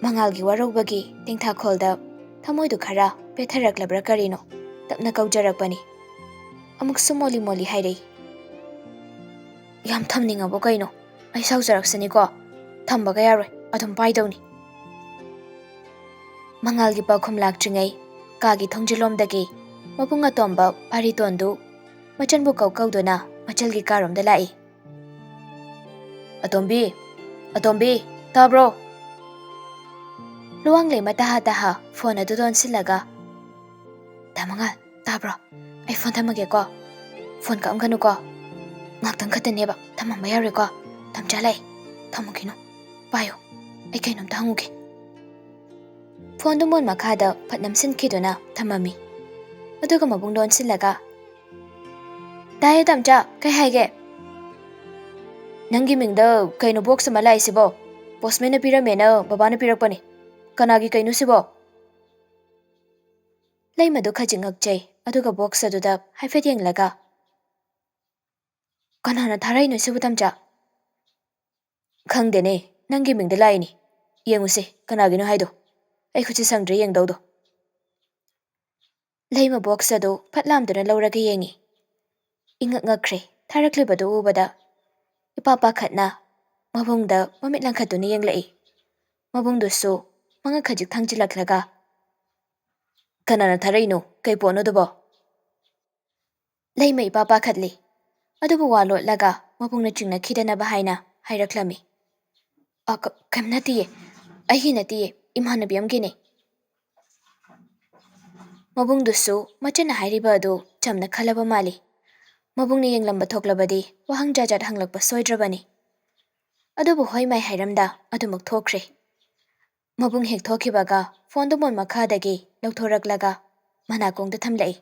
ꯃꯉꯥꯜꯒꯤ ꯋꯥꯔꯧꯕꯒꯤ ꯇꯦꯡꯊꯥꯈꯣꯜꯗ ꯊꯃꯣꯏꯗꯨ ꯈꯔ ꯄꯦꯠꯊꯔꯛꯂꯕ꯭ꯔꯥ ꯀꯔꯤꯅꯣ, ꯇꯞꯅ ꯀꯧꯖꯔꯛꯄꯅꯤ꯫ ꯑꯃꯨꯛꯁꯨ ꯃꯣꯜꯂꯤ ꯃꯣꯜꯂꯤ ꯍꯥꯏꯔꯛꯏ꯫ "ꯌꯥꯝ ꯊꯝꯅꯤꯡꯉꯕꯣ ꯀꯩꯅꯣ? ꯑꯩ ꯁꯥꯎꯖꯔꯛꯁꯅꯤꯀꯣ꯫ ꯊꯝꯕꯒ ꯌꯥꯔꯣꯏ, ꯑꯗꯨꯝ ꯄꯥꯏꯗꯧꯅꯤ꯫" ꯃꯉꯥꯜꯒꯤ ꯄꯥꯎꯈꯨꯝ ꯂꯥꯛꯇ꯭ꯔꯤꯉꯩ ꯀꯥꯒꯤ ꯊꯣꯡꯖꯤꯜꯂꯣꯝꯗꯒꯤ ꯃꯕꯨꯡ ꯑꯇꯣꯝꯕ ꯄꯥꯔꯤꯇꯣꯟꯗꯨ ꯃꯆꯟꯕꯨ ꯀꯧ ꯀꯧꯗꯨꯅ ꯃꯆꯜꯒꯤ ꯀꯥꯔꯣꯝꯗ ꯂꯥꯛꯏ꯫ "ꯑꯇꯣꯝꯕꯤ, ꯑꯇꯣꯝꯕꯤ, ꯇꯥꯕ꯭ꯔꯣ?" ꯂꯨꯋꯥꯡꯂꯩꯃ ꯇꯍꯥ ꯇꯍꯥ ꯐꯣꯟ ꯑꯗꯨ ꯂꯣꯟꯁꯤꯜꯂꯒ, "ꯗꯥ ꯃꯉꯥꯜ, ꯇꯥꯕ꯭ꯔꯣ? ꯑꯩ ꯐꯣꯟ ꯊꯝꯃꯒꯦꯀꯣ꯫ ꯐꯣꯟ ꯀꯛꯑꯝꯒꯅꯨꯀꯣ꯫ ꯉꯥꯛꯇꯪ ꯈꯛꯇꯅꯦꯕ, ꯊꯝꯃꯝꯕ ꯌꯥꯔꯣꯏꯀꯣ꯫ ꯇꯝꯆꯥ ꯂꯥꯛꯑꯦ, ꯊꯝꯃꯨꯈꯤꯅꯨ꯫ ꯄꯥꯏꯌꯨ, ꯑꯩ ꯀꯩꯅꯣꯝꯇ ꯍꯪꯉꯨꯒꯦ꯫" ꯐꯣꯟꯗꯨ ꯃꯣꯟ ꯃꯈꯥꯗ ꯐꯠ ꯅꯝꯁꯤꯟꯈꯤꯗꯨꯅ ꯊꯝꯃꯝꯃꯤ꯫ ꯑꯗꯨꯒ ꯃꯕꯨꯡ ꯂꯣꯟꯁꯤꯜꯂꯒ, "ꯇꯥꯏꯌꯦ ꯇꯝꯆꯥ, ꯀꯩ ꯍꯥꯏꯒꯦ?" "ꯅꯪꯒꯤ ꯃꯤꯡꯗ ꯀꯩꯅꯣ ꯕꯣꯛꯁ ꯑꯃ ꯂꯥꯛꯏꯁꯤꯕꯣ? ꯄꯣꯁꯃꯦꯟꯅ ꯄꯤꯔꯝꯃꯦꯅ ꯕꯕꯥꯅ ꯄꯤꯔꯛꯄꯅꯤ꯫ ꯀꯅꯥꯒꯤ ꯀꯩꯅꯣ ꯁꯤꯕꯣ?" ꯂꯩꯃꯗꯨ ꯈꯖꯤꯛ ꯉꯛꯆꯩ, ꯑꯗꯨꯒ ꯕꯣꯛꯁ ꯑꯗꯨꯗ ꯍꯥꯏꯐꯦꯠ ꯌꯦꯡꯂꯒ, "ꯀꯅꯥꯅ ꯊꯥꯔꯛꯏꯅꯣ ꯁꯤꯕꯨ, ꯇꯝꯆꯥ?" "ꯈꯪꯗꯦꯅꯦ, ꯅꯪꯒꯤ ꯃꯤꯡꯗ ꯂꯥꯛꯏꯅꯤ꯫ ꯌꯦꯡꯉꯨꯁꯦ, ꯀꯅꯥꯒꯤꯅꯣ ꯍꯥꯏꯗꯣ꯫ ꯑꯩ ꯈꯨꯠꯁꯤ ꯁꯪꯗ꯭ꯔꯦ ꯌꯦꯡꯗꯧꯗꯣ꯫" ꯂꯩꯃ ꯕꯣꯛꯁ ꯑꯗꯨ ꯐꯠ ꯂꯥꯝꯗꯨꯅ ꯂꯧꯔꯒ ꯌꯦꯡꯉꯤ꯫ ꯏꯉꯛ ꯉꯛꯈ꯭ꯔꯦ ꯊꯥꯔꯛꯂꯤꯕꯗꯨ ꯎꯕꯗ꯫ ꯏꯄꯥ ꯄꯥꯈꯠꯅ ꯃꯕꯨꯡꯗ ꯃꯃꯤꯠ ꯂꯪꯈꯠꯇꯨꯅ ꯌꯦꯡꯂꯛꯏ꯫ ꯃꯕꯨꯡꯗꯨꯁꯨ ꯃꯉꯛ ꯈꯖꯤꯛ ꯊꯥꯡꯖꯤꯜꯂꯛꯂꯒ, "ꯀꯅꯥꯅ ꯊꯥꯔꯛꯏꯅꯣ? ꯀꯩ ꯄꯣꯠꯅꯣ ꯑꯗꯨꯕꯣ?" ꯂꯩꯃ ꯏꯄꯥ ꯄꯥꯈꯠꯂꯤ꯫ ꯑꯗꯨꯕꯨ ꯋꯥ ꯂꯣꯠꯂꯒ ꯃꯕꯨꯡꯅ ꯆꯤꯡꯅꯈꯤꯗꯅꯕ ꯍꯥꯏꯅ ꯍꯥꯏꯔꯛꯂꯝꯃꯤ꯫ "ꯑ, ꯀ-, ꯀꯩꯝ ꯅꯠꯇꯤꯌꯦ꯫ ꯑꯩꯒꯤ ꯅꯠꯇꯤꯌꯦ, ꯏꯃꯥꯟꯅꯕꯤ ꯑꯃꯒꯤꯅꯦ꯫" ꯃꯕꯨꯡꯗꯨꯁꯨ ꯃꯆꯟꯅ ꯍꯥꯏꯔꯤꯕ ꯑꯗꯨ ꯆꯝꯅ ꯈꯜꯂꯕ ꯃꯥꯜꯂꯤ꯫ ꯃꯕꯨꯡꯅ ꯌꯦꯡꯂꯝꯕ ꯊꯣꯛꯂꯕꯗꯤ ꯋꯥꯍꯪ ꯖꯥꯠ ꯖꯥꯠ ꯍꯪꯂꯛꯄ ꯁꯣꯏꯗ꯭ꯔꯕꯅꯤ꯫ ꯑꯗꯨꯕꯨ ꯍꯣꯏ ꯃꯥꯏ ꯍꯥꯏꯔꯝꯗ ꯑꯗꯨꯃꯛ ꯊꯣꯛꯈ꯭ꯔꯦ꯫ ꯃꯕꯨꯡ ꯍꯦꯛ ꯊꯣꯛꯈꯤꯕꯒ ꯐꯣꯟꯗꯨ ꯃꯣꯟ ꯃꯈꯥꯗꯒꯤ ꯂꯧꯊꯣꯔꯛꯂꯒ ꯃꯅꯥꯀꯣꯡꯗ ꯊꯝꯂꯛꯏ꯫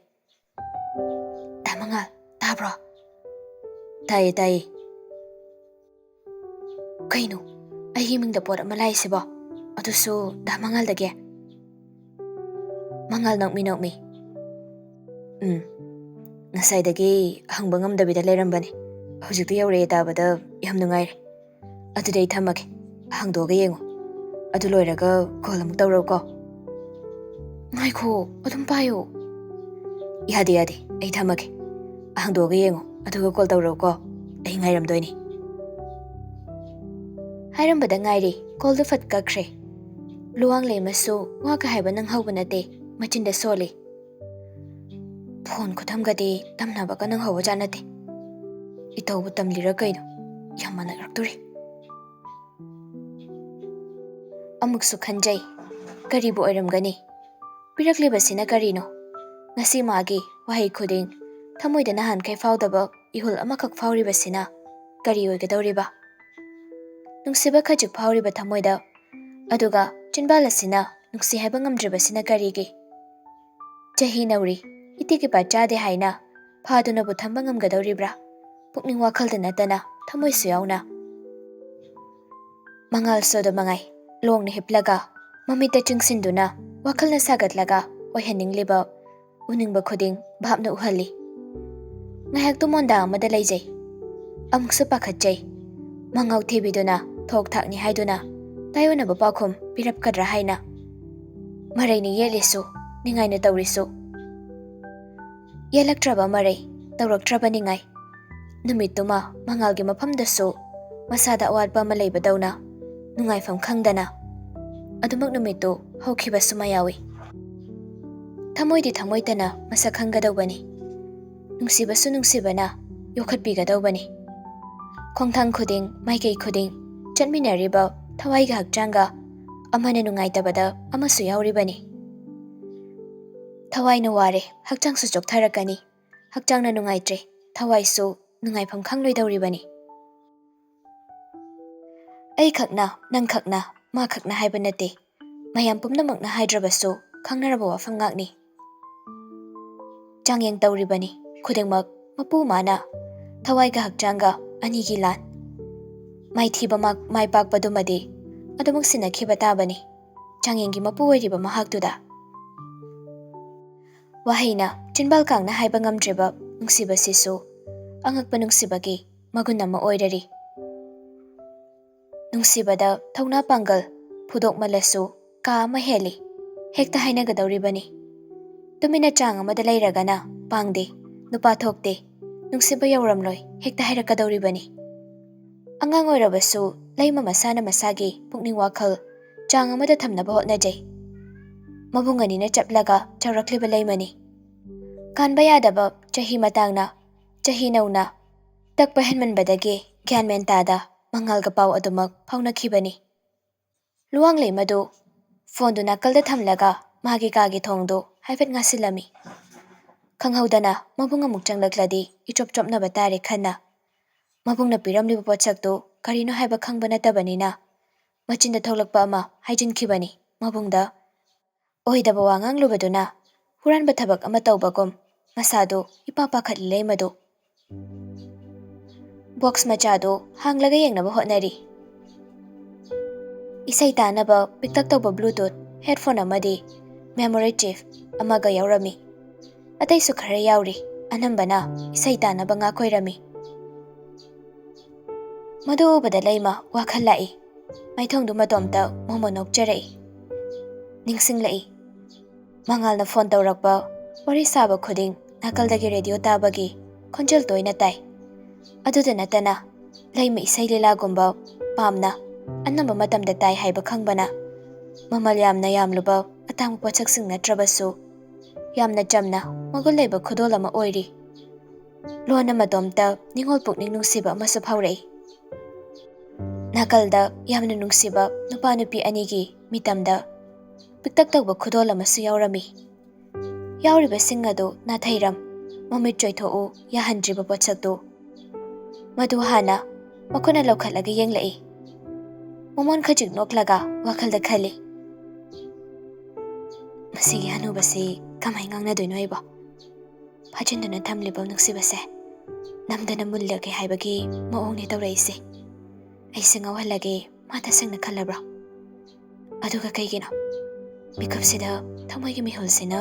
"ꯗꯥ ꯃꯉꯥꯜ, ꯇꯥꯕ꯭ꯔꯣ?" "ꯇꯥꯏꯌꯦ, ꯇꯥꯏꯌꯦ꯫" "ꯀꯩꯅꯣ, ꯑꯩꯒꯤ ꯃꯤꯡꯗ ꯄꯣꯠ ꯑꯃ ꯂꯥꯛꯏꯁꯤꯕꯣ? ꯑꯗꯨꯁꯨ ꯗꯥ ꯃꯉꯥꯜꯗꯒꯤ?" ꯃꯉꯥꯜ ꯅꯣꯛꯃꯤ ꯅꯣꯛꯃꯤ, "ꯎꯝ, ꯉꯁꯥꯏꯗꯒꯤ ꯍꯪꯕ ꯉꯝꯗꯕꯤꯗ ꯂꯩꯔꯝꯕꯅꯦ꯫ ꯍꯧꯖꯤꯛꯇꯤ ꯌꯧꯔꯛꯑꯦ ꯇꯥꯕꯗ ꯌꯥꯝ ꯅꯨꯡꯉꯥꯏꯔꯦ꯫ ꯑꯗꯨꯗꯤ ꯑꯩ ꯊꯝꯃꯒꯦ꯫ ꯍꯥꯡꯗꯣꯛꯑꯒ ꯌꯦꯡꯉꯣ꯫ ꯑꯗꯨ ꯂꯣꯏꯔꯒ ꯀꯣꯜ ꯑꯃꯨꯛ ꯇꯧꯔꯛꯎꯀꯣ꯫" "ꯉꯥꯏꯈꯣ, ꯑꯗꯨꯝ ꯄꯥꯏꯌꯣ꯫" "ꯌꯥꯗꯦ, ꯌꯥꯗꯦ, ꯑꯩ ꯊꯝꯃꯒꯦ꯫ ꯍꯥꯡꯗꯣꯛꯑꯒ ꯌꯦꯡꯉꯣ, ꯑꯗꯨꯒ ꯀꯣꯜ ꯇꯧꯔꯛꯎꯀꯣ꯫ ꯑꯩ ꯉꯥꯏꯔꯝꯗꯣꯏꯅꯤ꯫" ꯍꯥꯏꯔꯝꯕꯗ ꯉꯥꯏꯔꯤ, ꯀꯣꯜꯗꯨ ꯐꯠ ꯀꯛꯈ꯭ꯔꯦ꯫ ꯂꯨꯋꯥꯡꯂꯦꯝꯃꯁꯨ ꯋꯥꯒ ꯍꯥꯏꯕ ꯅꯪꯍꯧꯕ ꯅꯠꯇꯦ, ꯃꯆꯤꯟꯗ ꯁꯣꯜꯂꯤ꯫ ꯐꯣꯟ ꯈꯨꯊꯝꯒꯗꯤ ꯇꯝꯅꯕꯒ ꯅꯪꯍꯧꯕꯖꯥꯠ ꯅꯠꯇꯦ꯫ ꯏꯇꯧꯕꯨ ꯇꯝꯂꯤꯔ ꯀꯩꯅꯣ, ꯌꯥꯝ ꯃꯥꯟꯅꯔꯛꯇꯣꯔꯤ꯫ ꯑꯃꯨꯛꯁꯨ ꯈꯟꯖꯩ, ꯀꯔꯤꯕꯨ ꯑꯣꯏꯔꯝꯒꯅꯤ? ꯄꯤꯔꯛꯂꯤꯕꯁꯤꯅ ꯀꯔꯤꯅꯣ? ꯉꯁꯤ ꯃꯥꯒꯤ ꯋꯥꯍꯩ ꯈꯨꯗꯤꯡ ꯊꯃꯣꯏꯗ ꯅꯍꯥꯟꯈꯩ ꯐꯥꯎꯗꯕ ꯏꯍꯨꯜ ꯑꯃꯈꯛ ꯐꯥꯎꯔꯤꯕꯁꯤꯅ ꯀꯔꯤ ꯑꯣꯏꯒꯗꯧꯔꯤꯕ? ꯅꯨꯡꯁꯤꯕ ꯈꯖꯤꯛ ꯐꯥꯎꯔꯤꯕ ꯊꯃꯣꯏꯗ, ꯑꯗꯨꯒ ꯆꯤꯟꯕꯥꯜ ꯑꯁꯤꯅ ꯅꯨꯡꯁꯤ ꯍꯥꯏꯕ ꯉꯝꯗ꯭ꯔꯤꯕꯁꯤꯅ ꯀꯔꯤꯒꯤ? ꯆꯍꯤ ꯅꯧꯔꯤ, ꯏꯇꯤꯛ ꯏꯄꯥ ꯆꯥꯗꯦ ꯍꯥꯏꯅ ꯐꯥꯗꯨꯅꯕꯨ ꯊꯝꯕ ꯉꯝꯒꯗꯧꯔꯤꯕ꯭ꯔꯥ? ꯄꯨꯛꯅꯤꯡ ꯋꯥꯈꯜꯗ ꯅꯠꯇꯅ ꯊꯃꯣꯏꯁꯨ ꯌꯥꯎꯅ꯫ ꯃꯉꯥꯜꯁꯨ ꯑꯗꯨ ꯃꯉꯥꯏ, ꯂꯣꯡꯅ ꯍꯤꯞꯂꯒ ꯃꯃꯤꯠꯇ ꯆꯤꯡꯁꯤꯟꯗꯨꯅ ꯋꯥꯈꯜꯅ ꯁꯥꯒꯠꯂꯒ ꯑꯣꯏꯍꯟꯅꯤꯡꯂꯤꯕ, ꯎꯅꯤꯡꯕ ꯈꯨꯗꯤꯡ ꯚꯥꯞꯅ ꯎꯍꯜꯂꯤ꯫ ꯉꯥꯏꯍꯥꯛꯇꯨ ꯃꯣꯟꯗꯥ ꯑꯃꯗ ꯂꯩꯖꯩ꯫ ꯑꯃꯨꯛꯁꯨ ꯄꯥꯈꯠꯆꯩ꯫ ꯃꯉꯥꯎ ꯊꯤꯕꯤꯗꯨꯅ ꯊꯣꯛ ꯊꯥꯛꯅꯤ ꯍꯥꯏꯗꯨꯅ ꯇꯥꯏꯑꯣꯟꯅꯕ ꯄꯥꯎꯈꯨꯝ ꯄꯤꯔꯛꯀꯗ꯭ꯔꯥ ꯍꯥꯏꯅ꯫ ꯃꯔꯩꯅ ꯌꯦꯠꯂꯤꯁꯨ, ꯅꯤꯡꯉꯥꯏꯅ ꯇꯧꯔꯤꯁꯨ꯫ ꯌꯦꯠꯂꯛꯇ꯭ꯔꯕ ꯃꯔꯩ, ꯇꯧꯔꯛꯇ꯭ꯔꯕ ꯅꯤꯡꯉꯥꯏ꯫ ꯅꯨꯃꯤꯠꯇꯨꯃ ꯃꯉꯥꯜꯒꯤ ꯃꯐꯝꯗꯁꯨ ꯃꯁꯥꯗ ꯑꯋꯥꯠꯄ ꯑꯃ ꯂꯩꯕꯗꯧꯅ ꯅꯨꯡꯉꯥꯏꯐꯝ ꯈꯪꯗꯅ ꯑꯗꯨꯃꯛ ꯅꯨꯃꯤꯠꯇꯨ ꯍꯧꯈꯤꯕꯁꯨ ꯃꯌꯥꯎꯏ꯫ ꯊꯃꯣꯏꯗꯤ ꯊꯃꯣꯏꯇꯅ ꯃꯁꯛ ꯈꯪꯒꯗꯧꯕꯅꯤ꯫ ꯅꯨꯡꯁꯤꯕꯁꯨ ꯅꯨꯡꯁꯤꯕꯅ ꯌꯣꯛꯈꯠꯄꯤꯒꯗꯧꯕꯅꯤ꯫ ꯈꯣꯡꯊꯥꯡ ꯈꯨꯗꯤꯡ, ꯃꯥꯏꯀꯩ ꯈꯨꯗꯤꯡ ꯆꯠꯃꯤꯟꯅꯔꯤꯕ ꯊꯋꯥꯏꯒ ꯍꯛꯆꯥꯡꯒ ꯑꯃꯅ ꯅꯨꯡꯉꯥꯏꯇꯕꯗ ꯑꯃꯁꯨ ꯌꯥꯎꯔꯤꯕꯅꯤ꯫ ꯊꯋꯥꯏꯅ ꯋꯥꯔꯦ, ꯍꯛꯆꯥꯡꯁꯨ ꯆꯣꯛꯊꯔꯛꯀꯅꯤ꯫ ꯍꯛꯆꯥꯡꯅ ꯅꯨꯡꯉꯥꯏꯇ꯭ꯔꯦ, ꯊꯋꯥꯏꯁꯨ ꯅꯨꯡꯉꯥꯏꯐꯝ ꯈꯪꯂꯣꯏꯗꯧꯔꯤꯕꯅꯤ꯫ ꯑꯩꯈꯛꯅ, ꯅꯪꯈꯛꯅ, ꯃꯥꯈꯛꯅ ꯍꯥꯏꯕ ꯅꯠꯇꯦ, ꯃꯌꯥꯝ ꯄꯨꯝꯅꯃꯛꯅ ꯍꯥꯏꯗ꯭ꯔꯕꯁꯨ ꯈꯪꯅꯔꯕ ꯋꯥꯐꯝ ꯉꯥꯛꯅꯤ꯫ ꯆꯥꯡꯌꯦꯡ ꯇꯧꯔꯤꯕꯅꯤ ꯈꯨꯗꯤꯡꯃꯛ ꯃꯄꯨ ꯃꯥꯅ, ꯊꯋꯥꯏꯒ ꯍꯛꯆꯥꯡꯒ ꯑꯅꯤꯒꯤ ꯂꯥꯟ꯫ ꯃꯥꯏꯊꯤꯕ ꯃꯥ-, ꯃꯥꯏ ꯄꯥꯛꯄꯗꯨꯃꯗꯤ ꯑꯗꯨꯃꯛ ꯁꯤꯟꯅꯈꯤꯕ ꯇꯥꯕꯅꯤ, ꯆꯥꯡꯌꯦꯡꯒꯤ ꯃꯄꯨ ꯑꯣꯏꯔꯤꯕ ꯃꯍꯥꯛꯇꯨꯗ꯫ ꯋꯥꯍꯩꯅ ꯆꯤꯟꯕꯥꯜ ꯀꯥꯡꯅ ꯍꯥꯏꯕ ꯉꯝꯗ꯭ꯔꯤꯕ ꯅꯨꯡꯁꯤꯕꯁꯤꯁꯨ ꯑꯉꯛꯄ ꯅꯨꯡꯁꯤꯕꯒꯤ ꯃꯒꯨꯟ ꯑꯃ ꯑꯣꯏꯔꯔꯤ꯫ ꯅꯨꯡꯁꯤꯕꯗ ꯊꯧꯅꯥ ꯄꯥꯡꯒꯜ ꯐꯨꯗꯣꯛꯃꯜꯂꯁꯨ ꯀꯥ ꯑꯃ ꯍꯦꯜꯂꯤ, ꯍꯦꯛꯇ ꯍꯥꯏꯅꯒꯗꯧꯔꯤꯕꯅꯤ꯫ ꯇꯨꯃꯤꯟꯅ ꯆꯥꯡ ꯑꯃꯗ ꯂꯩꯔꯒꯅ ꯄꯥꯡꯗꯦ, ꯅꯨꯄꯥ ꯊꯣꯛꯇꯦ, ꯅꯨꯡꯁꯤꯕ ꯌꯧꯔꯝꯂꯣꯏ ꯍꯦꯛꯇ ꯍꯥꯏꯔꯛꯀꯗꯧꯔꯤꯕꯅꯤ꯫ ꯑꯉꯥꯡ ꯑꯣꯏꯔꯕꯁꯨ ꯂꯩꯃ ꯃꯁꯥꯅ ꯃꯁꯥꯒꯤ ꯄꯨꯛꯅꯤꯡ ꯋꯥꯈꯜ ꯆꯥꯡ ꯑꯃꯗ ꯊꯝꯅꯕ ꯍꯣꯠꯅꯖꯩ꯫ ꯃꯕꯨꯡ ꯑꯅꯤꯅ ꯆꯞꯂꯒ ꯆꯥꯎꯔꯛꯂꯤꯕ ꯂꯩꯃꯅꯤ꯫ ꯀꯥꯟꯕ ꯌꯥꯗꯕ ꯆꯍꯤ ꯃꯇꯥꯡꯅ ꯆꯍꯤ ꯅꯧꯅ ꯇꯛꯄ ꯍꯦꯟꯃꯟꯕꯗꯒꯤ ꯒ꯭ꯌꯥꯟ ꯃꯦꯟ ꯇꯥꯗ ꯃꯉꯥꯜꯒ ꯄꯥꯎ ꯑꯗꯨꯃꯛ ꯐꯥꯎꯅꯈꯤꯕꯅꯤ꯫ ꯂꯨꯋꯥꯡꯂꯩꯃꯗꯨ ꯐꯣꯟꯗꯨ ꯅꯥꯀꯜꯗ ꯊꯝꯂꯒ ꯃꯥꯒꯤ ꯀꯥꯒꯤ ꯊꯣꯡꯗꯨ ꯍꯥꯏꯐꯦꯠ ꯉꯥꯁꯤꯜꯂꯝꯃꯤ꯫ ꯈꯪꯍꯧꯗꯅ ꯃꯕꯨꯡ ꯑꯃꯨꯛ ꯆꯪꯂꯛꯂꯗꯤ ꯏꯆꯣꯞ ꯆꯣꯞꯅꯕ ꯇꯥꯔꯦ ꯈꯟꯅ ꯃꯕꯨꯡꯅ ꯄꯤꯔꯝꯂꯤꯕ ꯄꯣꯠꯁꯛꯇꯨ ꯀꯔꯤꯅꯣ ꯍꯥꯏꯕ ꯈꯪꯕ ꯅꯠꯇꯕꯅꯤꯅ ꯃꯆꯤꯟꯗ ꯊꯣꯛꯂꯛꯄ ꯑꯃ ꯍꯥꯏꯖꯤꯟꯈꯤꯕꯅꯤ ꯃꯕꯨꯡꯗ꯫ ꯑꯣꯏꯗꯕ ꯋꯥ ꯉꯥꯡꯂꯨꯕꯗꯨꯅ ꯍꯨꯔꯥꯟꯕ ꯊꯕꯛ ꯑꯃ ꯇꯧꯕꯒꯨꯝ ꯃꯁꯥꯗꯨ ꯏꯄꯥ ꯄꯥꯈꯠꯂꯤ ꯂꯩꯃꯗꯨ꯫ ꯕꯣꯛꯁ ꯃꯆꯥꯗꯨ ꯍꯥꯡꯂꯒ ꯌꯦꯡꯅꯕ ꯍꯣꯠꯅꯔꯤ꯫ ꯏꯁꯩ ꯇꯥꯅꯕ ꯄꯤꯛꯇꯛ ꯇꯧꯕ ꯕ꯭ꯂꯨꯇꯨꯠ ꯍꯦꯗꯐꯣꯟ ꯑꯃꯗꯤ ꯃꯦꯃꯣꯔꯤ ꯆꯤꯞ ꯑꯃꯒ ꯌꯥꯎꯔꯝꯃꯤ꯫ ꯑꯇꯩꯁꯨ ꯈꯔ ꯌꯥꯎꯔꯤ, ꯑꯅꯝꯕꯅ ꯏꯁꯩ ꯇꯥꯅꯕ ꯉꯥꯛ ꯑꯣꯏꯔꯝꯃꯤ꯫ ꯃꯗꯨ ꯎꯕꯗ ꯂꯩꯃ ꯋꯥꯈꯜ ꯂꯥꯛꯏ꯫ ꯃꯥꯏꯊꯣꯡꯗꯨ ꯃꯇꯣꯝꯇ ꯃꯣꯃꯣꯟ ꯅꯣꯛꯆꯔꯛꯏ꯫ ꯅꯤꯡꯁꯤꯡꯂꯛꯏ꯫ ꯃꯉꯥꯜꯅ ꯐꯣꯟ ꯇꯧꯔꯛꯄ, ꯋꯥꯔꯤ ꯁꯥꯕ ꯈꯨꯗꯤꯡ ꯅꯥꯀꯜꯗꯒꯤ ꯔꯦꯗꯤꯑꯣ ꯇꯥꯕꯒꯤ ꯈꯣꯟꯖꯦꯜ ꯇꯣꯏꯅ ꯇꯥꯏ꯫ ꯑꯗꯨꯗ ꯅꯠꯇꯅ ꯂꯩꯃ ꯏꯁꯩ ꯂꯤꯂꯥꯒꯨꯝꯕ ꯄꯥꯝꯅ ꯑꯅꯝꯕ ꯃꯇꯝꯗ ꯇꯥꯏ ꯍꯥꯏꯕ ꯈꯪꯕꯅ ꯃꯃꯜ ꯌꯥꯝꯅ ꯌꯥꯝꯂꯨꯕ ꯑꯇꯥꯡꯕ ꯄꯣꯠꯁꯛꯁꯤꯡ ꯅꯠꯇ꯭ꯔꯕꯁꯨ ꯌꯥꯝꯅ ꯆꯝꯅ ꯃꯒꯨꯟ ꯂꯩꯕ ꯈꯨꯗꯣꯜ ꯑꯃ ꯑꯣꯏꯔꯤ꯫ ꯂꯣꯟꯅ ꯃꯇꯣꯝꯇ ꯅꯤꯡꯉꯣꯜ ꯄꯨꯛꯅꯤꯡ ꯅꯨꯡꯁꯤꯕ ꯑꯃꯁꯨ ꯐꯥꯎꯔꯛꯏ꯫ ꯅꯥꯀꯜꯗ ꯌꯥꯝꯅ ꯅꯨꯡꯁꯤꯕ ꯅꯨꯄꯥ ꯅꯨꯄꯤ ꯑꯅꯤꯒꯤ ꯃꯤꯇꯝꯗ ꯄꯤꯛꯇꯛ ꯇꯧꯕ ꯈꯨꯗꯣꯜ ꯑꯃꯁꯨ ꯌꯥꯎꯔꯝꯃꯤ꯫ ꯌꯥꯎꯔꯤꯕꯁꯤꯡ ꯑꯗꯨ ꯅꯥꯊꯩꯔꯝ, ꯃꯃꯤꯠ ꯆꯣꯏꯊꯣꯛꯎ ꯌꯥꯍꯟꯗ꯭ꯔꯤꯕ ꯄꯣꯠꯁꯛꯇꯨ꯫ ꯃꯗꯨ ꯍꯥꯟꯅ ꯃꯈꯨꯠꯅ ꯂꯧꯈꯠꯂꯒ ꯌꯦꯡꯂꯛꯏ꯫ ꯃꯃꯣꯟ ꯈꯖꯤꯛ ꯅꯣꯛꯂꯒ ꯋꯥꯈꯜꯗ ꯈꯜꯂꯤ, "ꯃꯁꯤꯒꯤ ꯍꯅꯨꯕꯁꯤ ꯀꯃꯥꯏ ꯉꯥꯡꯅꯗꯣꯏꯅꯣ ꯑꯩꯕꯣ? ꯐꯥꯖꯤꯟꯗꯨꯅ ꯊꯝꯂꯤꯕ ꯅꯨꯡꯁꯤꯕꯁꯦ ꯅꯝꯗꯅ ꯃꯨꯜꯂꯒꯦ ꯍꯥꯏꯕꯒꯤ ꯃꯑꯣꯡꯅꯤ ꯇꯧꯔꯛꯏꯁꯦ꯫ ꯑꯩꯁꯦ ꯉꯥꯎꯍꯜꯂꯒꯦ ꯃꯥ ꯇꯁꯦꯡꯅ ꯈꯜꯂꯕ꯭ꯔꯣ? ꯑꯗꯨꯒ ꯀꯩꯒꯤꯅꯣ ꯃꯤꯀꯨꯞꯁꯤꯗ ꯊꯃꯣꯏꯒꯤ ꯃꯤꯍꯨꯜꯁꯤꯅ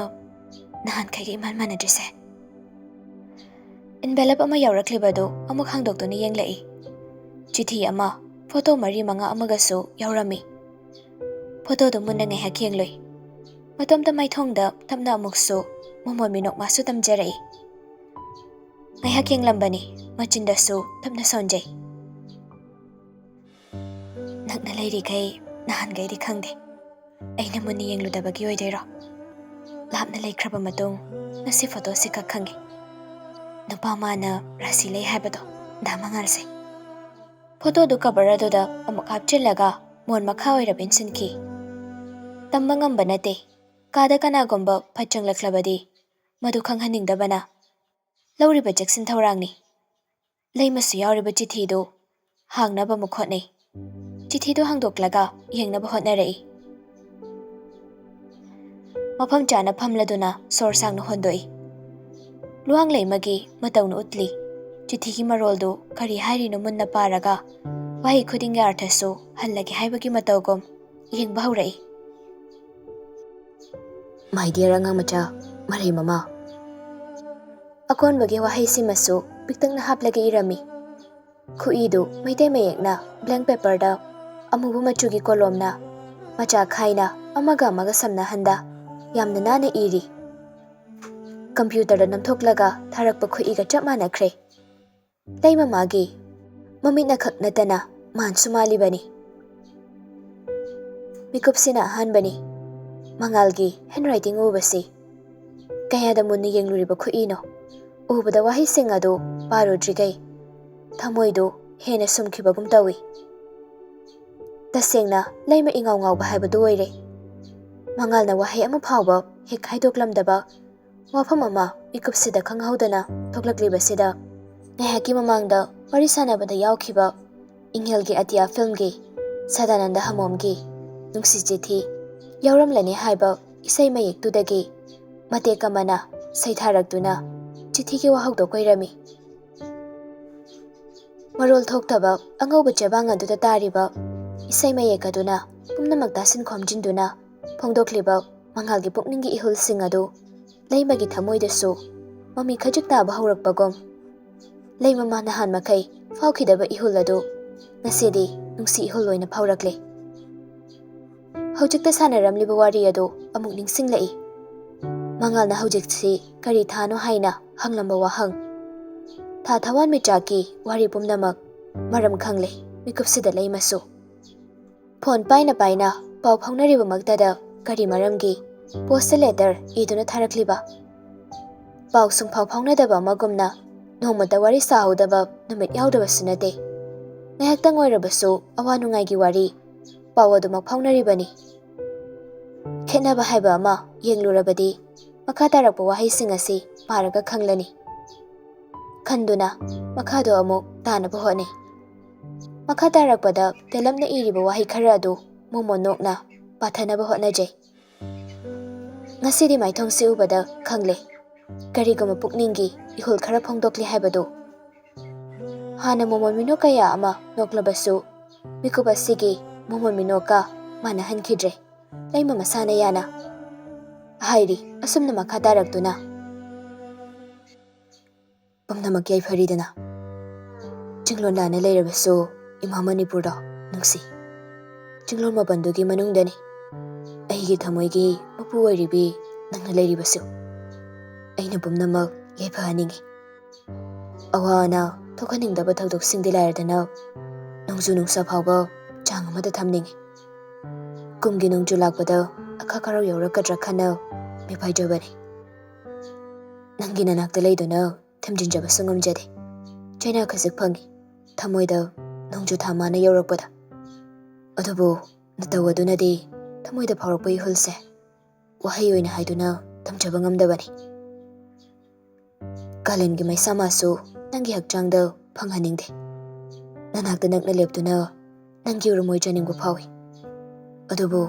ꯅꯍꯥꯟꯈꯩꯒ ꯏꯃꯥꯟ ꯃꯥꯟꯅꯗ꯭ꯔꯤꯁꯦ?" Envelope ꯑꯃ ꯌꯥꯎꯔꯛꯂꯤꯕꯗꯨ ꯑꯃꯨꯛ ꯍꯥꯡꯗꯣꯛꯇꯨꯅ ꯌꯦꯡꯂꯛꯏ꯫ ꯆꯤꯊꯤ ꯑꯃ, ꯐꯣꯇꯣ ꯃꯔꯤ ꯃꯉꯥ ꯑꯃꯒꯁꯨ ꯌꯥꯎꯔꯝꯃꯤ꯫ ꯐꯣꯇꯣꯗꯨ ꯃꯨꯟꯅ ꯉꯥꯏꯍꯥꯛ ꯌꯦꯡꯂꯨꯏ꯫ ꯃꯇꯣꯝꯇ ꯃꯥꯏꯊꯣꯡꯗ ꯇꯞꯅ ꯑꯃꯨꯛꯁꯨ ꯃꯃꯣꯟ ꯃꯤꯅꯣꯛ ꯃꯥꯁꯨ ꯇꯝꯖꯔꯛꯏ꯫ ꯉꯥꯏꯍꯥꯛ ꯌꯦꯡꯂꯝꯕꯅꯤ, ꯃꯆꯤꯟꯗꯁꯨ ꯇꯞꯅ ꯁꯣꯟꯖꯩ꯫ "ꯅꯛꯅ ꯂꯩꯔꯤꯈꯩ ꯅꯍꯥꯟꯈꯩꯗꯤ ꯈꯪꯗꯦ꯫ ꯑꯩꯅ ꯃꯨꯟꯅ ꯌꯦꯡꯂꯨꯗꯕꯒꯤ ꯑꯣꯏꯗꯣꯏꯔꯣ? ꯂꯥꯞꯅ ꯂꯩꯈ꯭ꯔꯕ ꯃꯇꯨꯡ ꯉꯁꯤ ꯐꯣꯇꯣꯁꯤ ꯈꯛ ꯈꯪꯉꯤ꯫ ꯅꯨꯄꯥ ꯃꯥꯅ ꯔꯥꯁꯤ ꯂꯩ ꯍꯥꯏꯕꯗꯣ, ꯗꯥ ꯃꯉꯥꯜꯁꯦ꯫" ꯐꯣꯇꯣꯗꯨ cover ꯑꯗꯨꯗ ꯑꯃꯨꯛ ꯍꯥꯞꯆꯤꯜꯂꯒ ꯃꯣꯟ ꯃꯈꯥ ꯑꯣꯏꯔꯞ ꯏꯟꯁꯤꯟꯈꯤ꯫ ꯇꯝꯕ ꯉꯝꯕ ꯅꯠꯇꯦ꯫ ꯀꯥꯗ ꯀꯅꯥꯒꯨꯝꯕ ꯐꯠ ꯆꯪꯂꯛꯂꯕꯗꯤ ꯃꯗꯨ ꯈꯪꯍꯟꯅꯤꯡꯗꯕꯅ ꯂꯧꯔꯤꯕ ꯆꯦꯛꯁꯤꯟ ꯊꯧꯔꯥꯡꯅꯤ꯫ ꯂꯩꯃꯁꯨ ꯌꯥꯎꯔꯤꯕ ꯆꯤꯊꯤꯗꯨ ꯍꯥꯡꯅꯕ ꯑꯃꯨꯛ ꯍꯣꯠꯅꯩ꯫ ꯆꯤꯊꯤꯗꯨ ꯍꯥꯡꯗꯣꯛꯂꯒ ꯌꯦꯡꯅꯕ ꯍꯣꯠꯅꯔꯛꯏ꯫ ꯃꯐꯝ ꯆꯥꯅ ꯐꯝꯂꯗꯨꯅ ꯁꯣꯔ ꯁꯥꯡꯅ ꯍꯣꯟꯗꯣꯛꯏ꯫ ꯂꯨꯋꯥꯡ ꯂꯩꯃꯒꯤ ꯃꯇꯧꯅ ꯎꯠꯂꯤ꯫ ꯆꯤꯊꯤꯒꯤ ꯃꯔꯣꯜꯗꯨ ꯀꯔꯤ ꯍꯥꯏꯔꯤꯅꯣ ꯃꯨꯟꯅ ꯄꯥꯔꯒ ꯋꯥꯍꯩ ꯈꯨꯗꯤꯡꯒꯤ ꯑꯔꯊꯁꯨ ꯍꯜꯂꯒꯦ ꯍꯥꯏꯕꯒꯤ ꯃꯇꯧꯒꯨꯝ ꯌꯦꯡꯕ ꯍꯧꯔꯛꯏ꯫ "My dear ꯑꯉꯥꯡ ꯃꯆꯥ, ꯃꯔꯩ ꯃꯃꯥ꯫" ꯑꯀꯣꯟꯕꯒꯤ ꯋꯥꯍꯩꯁꯤꯃꯁꯨ ꯄꯤꯛꯇꯛꯅ ꯍꯥꯞꯂꯒ ꯏꯔꯝꯃꯤ꯫ ꯈꯨꯏꯗꯨ ꯃꯩꯇꯩ ꯃꯌꯦꯛꯅ blank paperꯗ ꯑꯃꯨꯕ ꯃꯆꯨꯒꯤ ꯀꯣꯂꯣꯝꯅ ꯃꯆꯥ ꯈꯥꯏꯅ ꯑꯃꯒ ꯑꯃꯒ ꯁꯝꯅꯍꯟꯗ ꯌꯥꯝꯅ ꯅꯥꯟꯅ ꯏꯔꯤ꯫ Computerꯗ ꯅꯝꯊꯣꯛꯂꯒ ꯊꯥꯔꯛꯄ ꯈꯨꯏꯒ ꯆꯞ ꯃꯥꯟꯅꯈ꯭ꯔꯦ꯫ ꯂꯩꯃꯃꯥꯒꯤ ꯃꯃꯤꯠꯅ ꯈꯛ ꯅꯠꯇꯅ ꯃꯥꯟꯁꯨ ꯃꯥꯜꯂꯤꯕꯅꯤ꯫ ꯃꯤꯀꯨꯞꯁꯤꯅ ꯑꯍꯥꯟꯕꯅꯤ꯫ ꯃꯉꯥꯜꯒꯤ handwriting ꯎꯕꯁꯤ ꯀꯌꯥꯗ ꯃꯨꯟꯅ ꯌꯦꯡꯂꯨꯔꯤꯕ ꯈꯨꯏꯅꯣ꯫ ꯎꯕꯗ ꯋꯥꯍꯩꯁꯤꯡ ꯑꯗꯨ ꯄꯥꯔꯨꯗ꯭ꯔꯤꯈꯩ ꯊꯃꯣꯏꯗꯨ ꯍꯦꯟꯅ ꯁꯨꯝꯈꯤꯕꯒꯨꯝ ꯇꯧꯏ꯫ ꯇꯁꯦꯡꯅ ꯂꯩꯃ ꯏꯉꯥꯎ ꯉꯥꯎꯕ ꯍꯥꯏꯕꯗꯨ ꯑꯣꯏꯔꯦ꯫ ꯃꯉꯥꯜꯅ ꯋꯥꯍꯩ ꯑꯃ ꯐꯥꯎꯕ ꯍꯦꯛ ꯍꯥꯏꯗꯣꯛꯂꯝꯗꯕ ꯋꯥꯐꯝ ꯑꯃ ꯃꯤꯀꯨꯞꯁꯤꯗ ꯈꯪꯍꯧꯗꯅ ꯊꯣꯛꯂꯛꯂꯤꯕꯁꯤꯗ, ꯉꯥꯏꯍꯥꯛꯀꯤ ꯃꯃꯥꯡꯗ ꯋꯥꯔꯤ ꯁꯥꯟꯅꯕꯗ ꯌꯥꯎꯈꯤꯕ ꯏꯪꯍꯦꯜꯒꯤ ꯑꯇꯤꯌꯥ ꯐꯤꯜꯝꯒꯤ ꯁꯗꯥꯅꯟꯗ ꯍꯃꯣꯝꯒꯤ ꯅꯨꯡꯁꯤ ꯆꯤꯊꯤ ꯌꯥꯎꯔꯝꯂꯅꯤ ꯍꯥꯏꯕ ꯏꯁꯩ ꯃꯌꯦꯛꯇꯨꯗꯒꯤ ꯃꯇꯦꯛ ꯑꯃꯅ ꯁꯩꯊꯥꯔꯛꯇꯨꯅ ꯆꯤꯊꯤꯒꯤ ꯋꯥꯍꯧꯗꯣ ꯀꯣꯏꯔꯝꯃꯤ꯫ ꯃꯔꯣꯜ ꯊꯣꯛꯇꯕ ꯑꯉꯧꯕ ꯆꯦꯕꯥꯡ ꯑꯗꯨꯗ ꯇꯥꯔꯤꯕ ꯏꯁꯩ ꯃꯌꯦꯛ ꯑꯗꯨꯅ ꯄꯨꯝꯅꯃꯛ ꯇꯥꯁꯤꯟ ꯈꯣꯝꯖꯤꯟꯗꯨꯅ ꯐꯣꯡꯗꯣꯛꯂꯤꯕ ꯃꯉꯥꯜꯒꯤ ꯄꯨꯛꯅꯤꯡꯒꯤ ꯏꯍꯨꯜꯁꯤꯡ ꯑꯗꯨ ꯂꯩꯃꯒꯤ ꯊꯃꯣꯏꯗꯁꯨ ꯃꯃꯤ ꯈꯖꯤꯛ ꯇꯥꯕ ꯍꯧꯔꯛꯄꯒꯨꯝ, ꯂꯩꯃ ꯃꯥ ꯅꯍꯥꯟ ꯃꯈꯩ ꯐꯥꯎꯈꯤꯗꯕ ꯏꯍꯨꯜ ꯑꯗꯨ ꯉꯁꯤꯗꯤ ꯅꯨꯡꯁꯤ ꯏꯍꯨꯜ ꯑꯣꯏꯅ ꯐꯥꯎꯔꯛꯂꯦ꯫ ꯍꯧꯖꯤꯛꯇ ꯁꯥꯟꯅꯔꯝꯂꯤꯕ ꯋꯥꯔꯤ ꯑꯗꯨ ꯑꯃꯨꯛ ꯅꯤꯡꯁꯤꯡꯂꯛꯏ꯫ ꯃꯉꯥꯜꯅ ꯍꯧꯖꯤꯛꯁꯤ ꯀꯔꯤ ꯊꯥꯅꯣ ꯍꯥꯏꯅ ꯍꯪꯂꯝꯕ ꯋꯥꯍꯪ, ꯊꯥ ꯊꯋꯥꯟꯃꯤꯆꯥꯛꯀꯤ ꯋꯥꯔꯤ ꯄꯨꯝꯅꯃꯛ ꯃꯔꯝ ꯈꯪꯂꯦ ꯃꯤꯀꯨꯞꯁꯤꯗ ꯂꯩꯃꯁꯨ꯫ ꯐꯣꯟ ꯄꯥꯏꯅ ꯄꯥꯏꯅ ꯄꯥꯎ ꯐꯥꯎꯅꯔꯤꯕꯃꯛꯇꯗ ꯀꯔꯤ ꯃꯔꯝꯒꯤ ꯄꯣꯁꯇ ꯂꯦꯇꯔ ꯏꯗꯨꯅ ꯊꯥꯔꯛꯂꯤꯕ? ꯄꯥꯎ ꯁꯨꯡꯐꯥꯎ ꯐꯥꯎꯅꯗꯕ ꯑꯃꯒꯨꯝꯅ ꯅꯣꯡꯃꯇ ꯋꯥꯔꯤ ꯁꯥꯍꯧꯗꯕ ꯅꯨꯃꯤꯠ ꯌꯥꯎꯗꯕꯁꯨ ꯅꯠꯇꯦ꯫ ꯉꯥꯏꯍꯥꯛꯇꯪ ꯑꯣꯏꯔꯕꯁꯨ ꯑꯋꯥ ꯅꯨꯡꯉꯥꯏꯒꯤ ꯋꯥꯔꯤ, ꯄꯥꯎ ꯑꯗꯨꯃꯛ ꯐꯥꯎꯅꯔꯤꯕꯅꯤ꯫ ꯈꯦꯠꯅꯕ ꯍꯥꯏꯕ ꯑꯃ ꯌꯦꯡꯂꯨꯔꯕꯗꯤ ꯃꯈꯥ ꯇꯥꯔꯛꯄ ꯋꯥꯍꯩꯁꯤꯡ ꯑꯁꯤ ꯄꯥꯔꯒ ꯈꯪꯂꯅꯤ꯫ ꯈꯟꯗꯨꯅ ꯃꯈꯥꯗꯣ ꯑꯃꯨꯛ ꯇꯥꯅꯕ ꯍꯣꯠꯅꯩ꯫ ꯃꯈꯥ ꯇꯥꯔꯛꯄꯗ ꯇꯦꯂꯞꯅ ꯏꯔꯤꯕ ꯋꯥꯍꯩ ꯈꯔ ꯑꯗꯨ ꯃꯣꯃꯣꯟ ꯅꯣꯛꯅ ꯄꯥꯊꯅꯕ ꯍꯣꯠꯅꯖꯩ꯫ ꯉꯁꯤꯗꯤ ꯃꯥꯏꯊꯣꯡꯁꯤ ꯎꯕꯗ ꯈꯪꯂꯦ, ꯀꯔꯤꯒꯨꯝꯕ ꯄꯨꯛꯅꯤꯡꯒꯤ ꯏꯍꯨꯜ ꯈꯔ ꯐꯣꯡꯗꯣꯛꯂꯤ ꯍꯥꯏꯕꯗꯨ꯫ ꯍꯥꯟꯅ ꯃꯣꯃꯣꯟ ꯃꯤꯅꯣꯛ ꯀꯌꯥ ꯑꯃ ꯅꯣꯛꯂꯕꯁꯨ, ꯃꯤꯀꯨꯞ ꯑꯁꯤꯒꯤ ꯃꯣꯃꯣꯟ ꯃꯤꯅꯣꯛꯀ ꯃꯥꯟꯅꯍꯟꯈꯤꯗ꯭ꯔꯦ꯫ ꯂꯩꯃ ꯃꯁꯥꯅ ꯌꯥꯅ ꯍꯥꯏꯔꯤ, ꯑꯁꯨꯝꯅ ꯃꯈꯥ ꯇꯥꯔꯛꯇꯨꯅ꯫ ꯄꯨꯝꯅꯃꯛ ꯌꯥꯏꯐꯔꯤꯗꯅ꯫ ꯆꯤꯡꯂꯣꯟ ꯂꯥꯟꯅ ꯂꯩꯔꯕꯁꯨ ꯏꯃꯥ ꯃꯅꯤꯄꯨꯔꯗꯣ ꯅꯨꯡꯁꯤ꯫ ꯆꯤꯡꯂꯣꯟ ꯃꯥꯄꯟꯗꯨꯒꯤ ꯃꯅꯨꯡꯗꯅꯤ ꯑꯩꯒꯤ ꯊꯃꯣꯏꯒꯤ ꯃꯄꯨ ꯑꯣꯏꯔꯤꯕꯤ ꯅꯪꯅ ꯂꯩꯔꯤꯕꯁꯨ꯫ ꯑꯩꯅ ꯄꯨꯝꯅꯃꯛ ꯌꯥꯏꯐꯍꯟꯅꯤꯡꯏ꯫ ꯑꯋꯥ ꯑꯅꯥ ꯊꯣꯛꯍꯟꯅꯤꯡꯗꯕ ꯊꯧꯗꯣꯛꯁꯤꯡꯗꯤ ꯂꯥꯏꯔꯗꯅ, ꯅꯣꯡꯖꯨ ꯅꯨꯡꯁꯥ ꯐꯥꯎꯕ ꯆꯥꯡ ꯑꯃꯗ ꯊꯝꯅꯤꯡꯏ꯫ ꯀꯨꯝꯒꯤ ꯅꯣꯡꯖꯨ ꯂꯥꯛꯄꯗ ꯑꯈꯥ ꯈꯔꯥꯎ ꯌꯧꯔꯛꯀꯗ꯭ꯔꯥ ꯈꯟꯅ ꯃꯤꯄꯥꯏꯖꯕꯅꯤ꯫ ꯅꯪꯒꯤ ꯅꯅꯥꯛꯇ ꯂꯩꯗꯨꯅ ꯊꯦꯝꯖꯤꯟꯖꯕꯁꯨ ꯉꯝꯖꯗꯦ꯫ ꯆꯩꯅꯥ ꯈꯖꯤꯛ ꯐꯪꯏ ꯊꯃꯣꯏꯗ ꯅꯣꯡꯖꯨ ꯊꯥ ꯃꯥꯅ ꯌꯧꯔꯛꯄꯗ꯫ ꯑꯗꯨꯕꯨ ꯅꯇꯧ ꯑꯗꯨꯅꯗꯤ ꯊꯃꯣꯏꯗ ꯐꯥꯎꯔꯛꯄ ꯏꯍꯨꯜꯁꯦ ꯋꯥꯍꯩ ꯑꯣꯏꯅ ꯍꯥꯏꯗꯨꯅ ꯊꯝꯖꯕ ꯉꯝꯗꯕꯅꯤ꯫ ꯀꯥꯂꯦꯟꯒꯤ ꯃꯩꯁꯥ ꯃꯥꯁꯨ ꯅꯪꯒꯤ ꯍꯛꯆꯥꯡꯗ ꯐꯪꯍꯟꯅꯤꯡꯗꯦ꯫ ꯅꯅꯥꯛꯇ ꯅꯛꯅ ꯂꯦꯞꯇꯨꯅ ꯅꯪꯒꯤ ꯎꯔꯨꯝ ꯑꯣꯏꯖꯅꯤꯡꯕ ꯐꯥꯎꯏ꯫ ꯑꯗꯨꯕꯨ